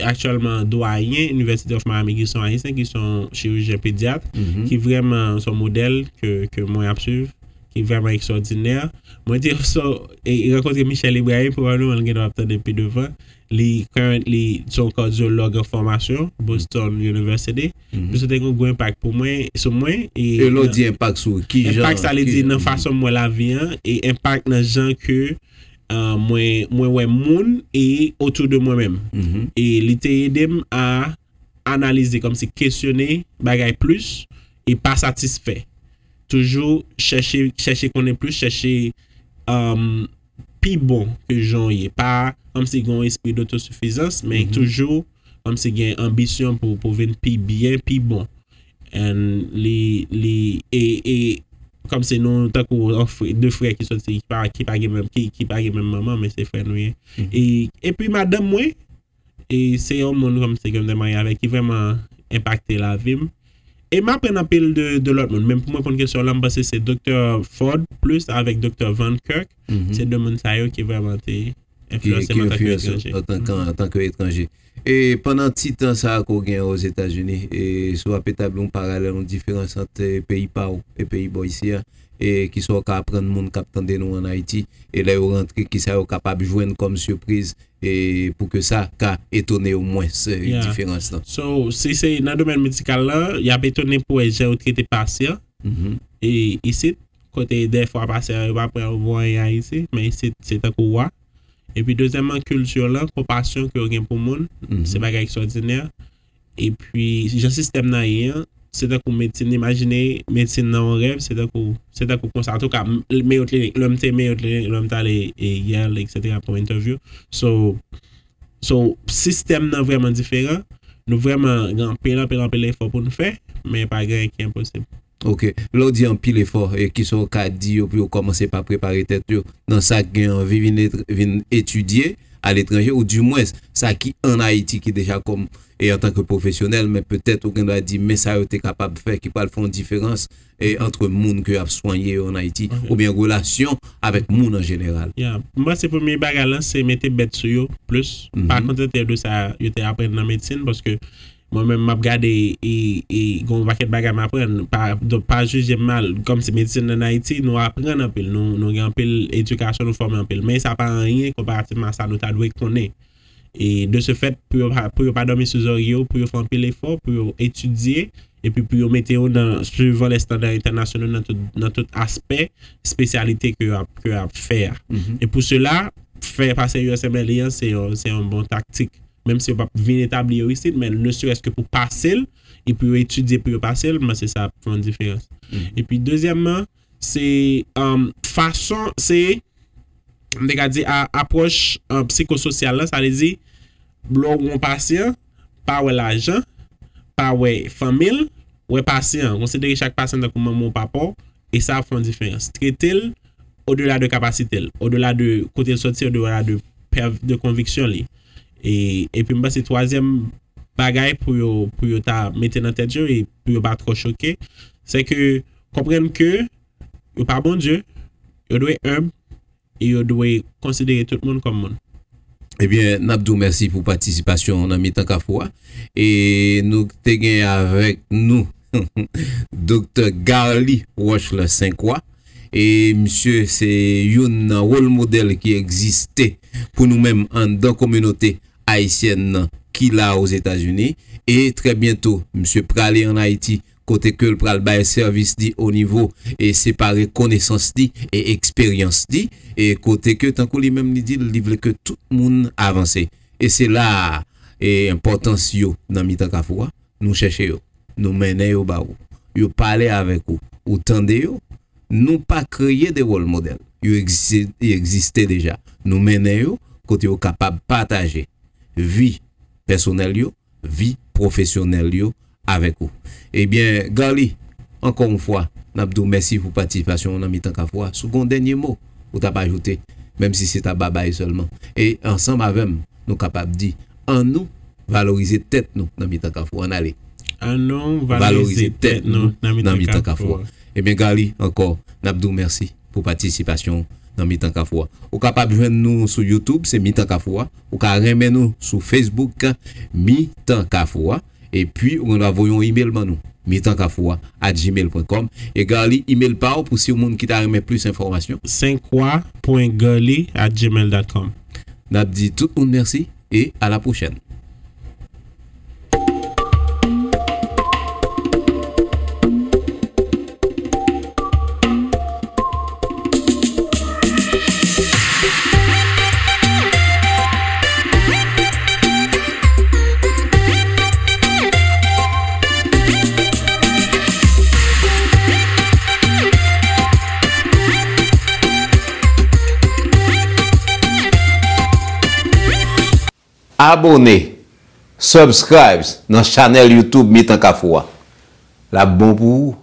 aktyèlman dwayen University of Miami, ki se yon Ayisyen, ki se yon chirijyen pedyat, ki vrèman se yon modèl ke, ke mwen ap swiv, ki vrèman ekstwòdinè. Mwen te so-, e, rankontre Michel Ibrahim, pwobableman l gen dwa ap tande pi devan. Li currently se yon kadyològ an fòmasyon, Boston University. Li te gen yon gwo enpak pou mwen, sou mwen. E lè w di enpak sou ou, ki jan? Enpak sa li di nan fason m wè lavi an, e enpak nan jan ke uh, mwen, mwen wè moun e otou de mwen menm. E li te ede m a analize, kòmsi kesyone bagay plis e pa satisfè. Toujou chèche, chèche konnen plis, chèche, um, pi bon ke jan w ye. Pa kòmsi gen yon espri dotosifizans, men toujou kòmsi gen anbisyon pou, pou vin pi byen, pi bon. And li, li, e, e, kòmsi nou tankou yon frè, de frè ki soti, ki pa, ki pa gen menm, ki, ki pa gen menm manman, men se frè nou ye. E, epi madanm mwen, e se yon moun kòmsi ke m te marye avèk, ki vrèman enpakte lavi m. E m aprann anpil de, de lòt moun. Men pou mwen reponn kesyon w la, m panse se Doktè Ford plis avèk Doktè Van Kirk. Se de moun sa yo ki vrèman te enfliyanse m antanke etranje. Antanke, antanke etranje. E pandan ti tan sa a ke w gen Ozetazini, e si w ap etabli yon paralèl, yon diferans ant, e, peyi pa w e peyi bò isi a, e kisa w ka aprann moun k ap tande nou ann Ayiti, e lè yo rantre, kisa yo kapab jwenn kòm sipriz, e pou ke sa ka etone yo mwens, e, diferans lan? So, si se nan domèn medikal la, y ap etone pou wè jan yo trete pasyan, e isit, kote dèfwa pasyan yo pa pran yo pou anyen Ayiti, men isit, se tankou wa. Epi dezyèmman, kilti lan, konpasyon ke yo gen pou moun, se bagay ekstwòdinè. Epi, jan sistèm nan ye an, se tankou medsin, imajine medsin nan yon rèv, se tankou, se tankou konsa. Antouka, m-, Mayo Clinic, lè m te Mayo Clinic, lè m t ale, e, Yale, et cetera, pou entèvyou. So, so, sistèm nan vrèman diferan. Nou vrèman gen anpil, anpil, anpil efò pou nou fè, men pa gen anyen ki enposib. Ok. Lè w di anpil efò, e kisa w ka di yo pou yo kòmanse pa prepare tèt yo nan sa k gen anvi vin et-, vin etidye aletranje, ou dimwens sa ki ann Ayiti ki deja kòm, e antanke pwofesyonèl, men petèt ou gen dwa di, men sa yo te kapab fè ki pral fè yon diferans, e ant moun ke y ap swanye yo ann Ayiti, oubyen relasyon avèk moun an jeneral? Yeah. M panse premye bagay lan, se mete bèt sou yo plis. Pa kontante yo de sa yo te aprann nan medsin, paske mwen menm, m ap gade, e, e, gen yon pakèt bagay m aprann. Pa, donk, pa jije m mal. Kòmsi medsin ann Ayiti, nou aprann anpil. Nou, nou gen anpil edikasyon, nou fòme anpil. Men sa pa anyen konparativman a sa nou ta dwe konnen. E, de ce fait, pou yo pa, pou yo pa dòmi sou zòrye yo, pou yo fè anpil efò, pou yo etidye, epi pou yo mete yo nan, suivan lè estanda entènasyonal nan tout, nan tout aspè, espesyalite ke yo ap, ke yo ap fè a. E pou sela, fè pase U S M L E an, se yon, se yon bon taktik. menm si yo p ap vin etabli yo isit, men ne serait-ce que pou pase l, e pou yo etidye, pou yo pase l, m panse sa ap fè yon diferans. Epi dezyèmman, se, um, fason, se, m te ka di, a, apwòch, uh, psikososyal la, sa vle di, lè w gen yon pasyan, pa wè lajan, pa wè fanmi l, wè pasyan an, konsidere chak pasyan tankou manman w, papa w, e sa ap fè yon diferans. Trete l odela de kapasite l, odela de kote l soti, odela de pèv-, de konviksyon li. E, epi m panse twazyèm bagay pou yo, pou yo ta mete nan tèt yo e pou yo pa twò choke, se ke konprann ke yo pa Bondye, yo dwe enb e yo dwe konsidere tout moun kòm moun. Ebyen, n ap di w mèsi pou patisipasyon w nan Mitan Kafou a. E nou te gen avèk nou Doktè Garly Rochler Saint-Croix. E misye se youn nan wòl modèl ki egziste pou nou menm anndan kominote ayisyèn nan ki la Ozetazini. E trè byento, misye prale ann Ayiti, kote ke l pral bay sèvis li o nivo e separe konesans li e eksperyans li, e kote ke, tankou li menm li di l, li vle ke tout moun avanse. E se la a, e enpòtans yo nan Mitan Kafou a, nou chèche yo, nou mennen yo ba ou. Yo pale avèk ou, ou tande yo. Nou pa kreye de wòl modèl. Yo egzi-, yo egziste deja. Nou mennen yo kote yo kapab pataje vi pèsonèl yo, vi pwofesyonèl yo avèk ou. Ebyen, Garly, ankò yon fwa, n ap di w mèsi pou patisipasyon w nan Mitan Kafou a. Si w gen yon dènye mo ou t ap ajoute, menm si se ta babay sèlman. E ansanm avè m, nou kapab di, annou valorize tèt nou nan Mitan Kafou a. Ann ale. Ann nou valorize tèt nou nan Mitan Kafou a. Ebyen, Garly, ankò, n ap di w mèsi pou patisipasyon w nan Mitan Kafou a. Ou kapab jwenn nou sou YouTube, se Mitan Kafou a. Ou ka renmen nou sou Facebook, Mitan Kafou a. Epi, ou gen dwa voye yon email ban nou, mitan kafou a at gmail pwen kòm. E Garly, email pa w pou si yon moun ki ta renmen plis enfòmasyon. Saint Croix point garly at gmail dot com. N ap di tout moun mèsi e a la pwochèn. Abone, subscribe nan chanèl YouTube Mitan Kafou a. L ap bon pou ou.